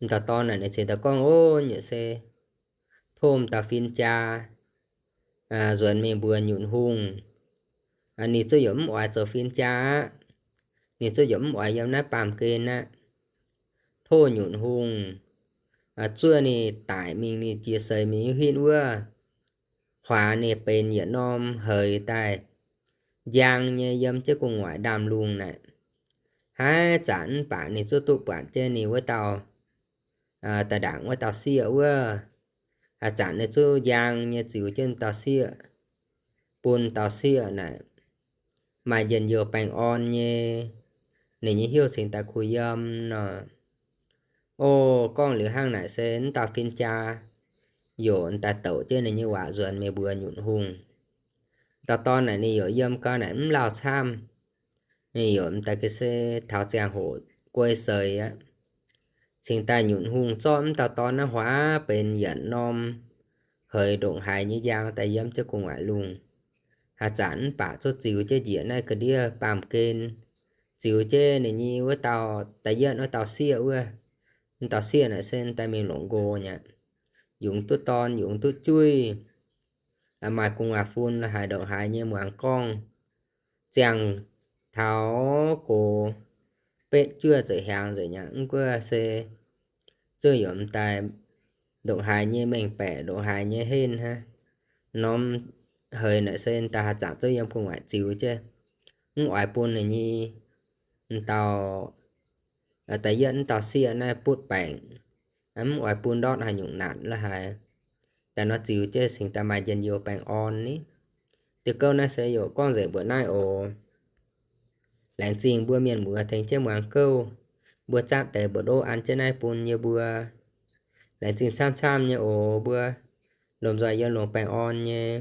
M'dauh dorn naaic ninh cingx daaih gorngv, O, nyei se tov m'dauh fin-jaa nzuonx mingh mbuox nyutc hungh. Ninh zuqc youc mv oix zoux fin-jaa aqv. Ninh zuqc youc mv oix yiem naaiv baamh gen aqv. Tov nyutc hungh zuov ninh daic mingh, ninh jiex seix mingh hiuv hitv wuov, huaax ninh benx yietc norm heix daaih njang nyei yiem jienv gu'nguaaic ndaamv-lungh naaic. Haaix zanc mv baac ninh zuqc duqv buatc jienv ninh wuov dauh, da'ndaangc wuov dauh sieqv wuov. Haaix zanc ninh zuqc njang nyei ziux jienv dauh sieqv, bun dauh sieqv naaic maaih njien-youh baengh orn nyei, ninh nyei hnyouv cingx daaih kuh yiem nor. O, gorngv liuz hnangv naaic se mv dauh fin-jaa youc daaih douc jienv ninh nyei waac nzuonx mingh mbuox nyutc hungh. Dauh dorn naaic ninh youc yiem gau naaic mv lauh camv. Ninh youc m'daaih ga'sie taux ziangh hoc guei seix aqv. Cingx daaih nyutc hungh zorqv mv dauh dorn naaiv huaax benx yietc norm heix ndongc haaix nyei njang daaih yiem jienv gu'nguaaic lungh. Haaix zanc mv baac zuqc ziux jienv njiec naaiv ga'ndiev baamh gen, ziux jienv ninh nyei wuov dauh da'yietv wuov dauh sieqv wuov. Mv dauh sieqv naaic se daaih mingh longc nqox nyei aqv. Yungz duqv dorn, yungz duqv juiv, maaih gu'nguaaic fun la'haaix ndongc haaix nyei muangx gorngv, ziangh taux gox betv juov nzengc, hiaangx nzengc nyei aqv. Mv gunv se zuqc youc m'daaih ndongc haaix nyei mengh baeqc, ndongc haaix nyei henv hnangv. Norm heix naaic se daaih haaix zanc zuqc yiem gu'nguaaic ziux jienv, mv oix bun ninh nyei, m'dauh, da'yietv m'dauh sieqv naaiv butv baengc, mv oix bun ndortv haaix nyungc naanc la'haaix. Daaih nor ziux jienv cingx daaih maaih njien-youh baengh orn ni. Diuh gouv naaiv se youc gorngv nzengc mbuoqc naaiv oc. Laengz zingh mbuo mienh muoz tengx jienv muangx gouv. Mbuo zatv deix mbu'ndoqv an jienv naaiv bun yie mbuo. Laengz zingh camv-camv nyei oc. Mbuo lomh nzoih yiem longx baengh orn nyei.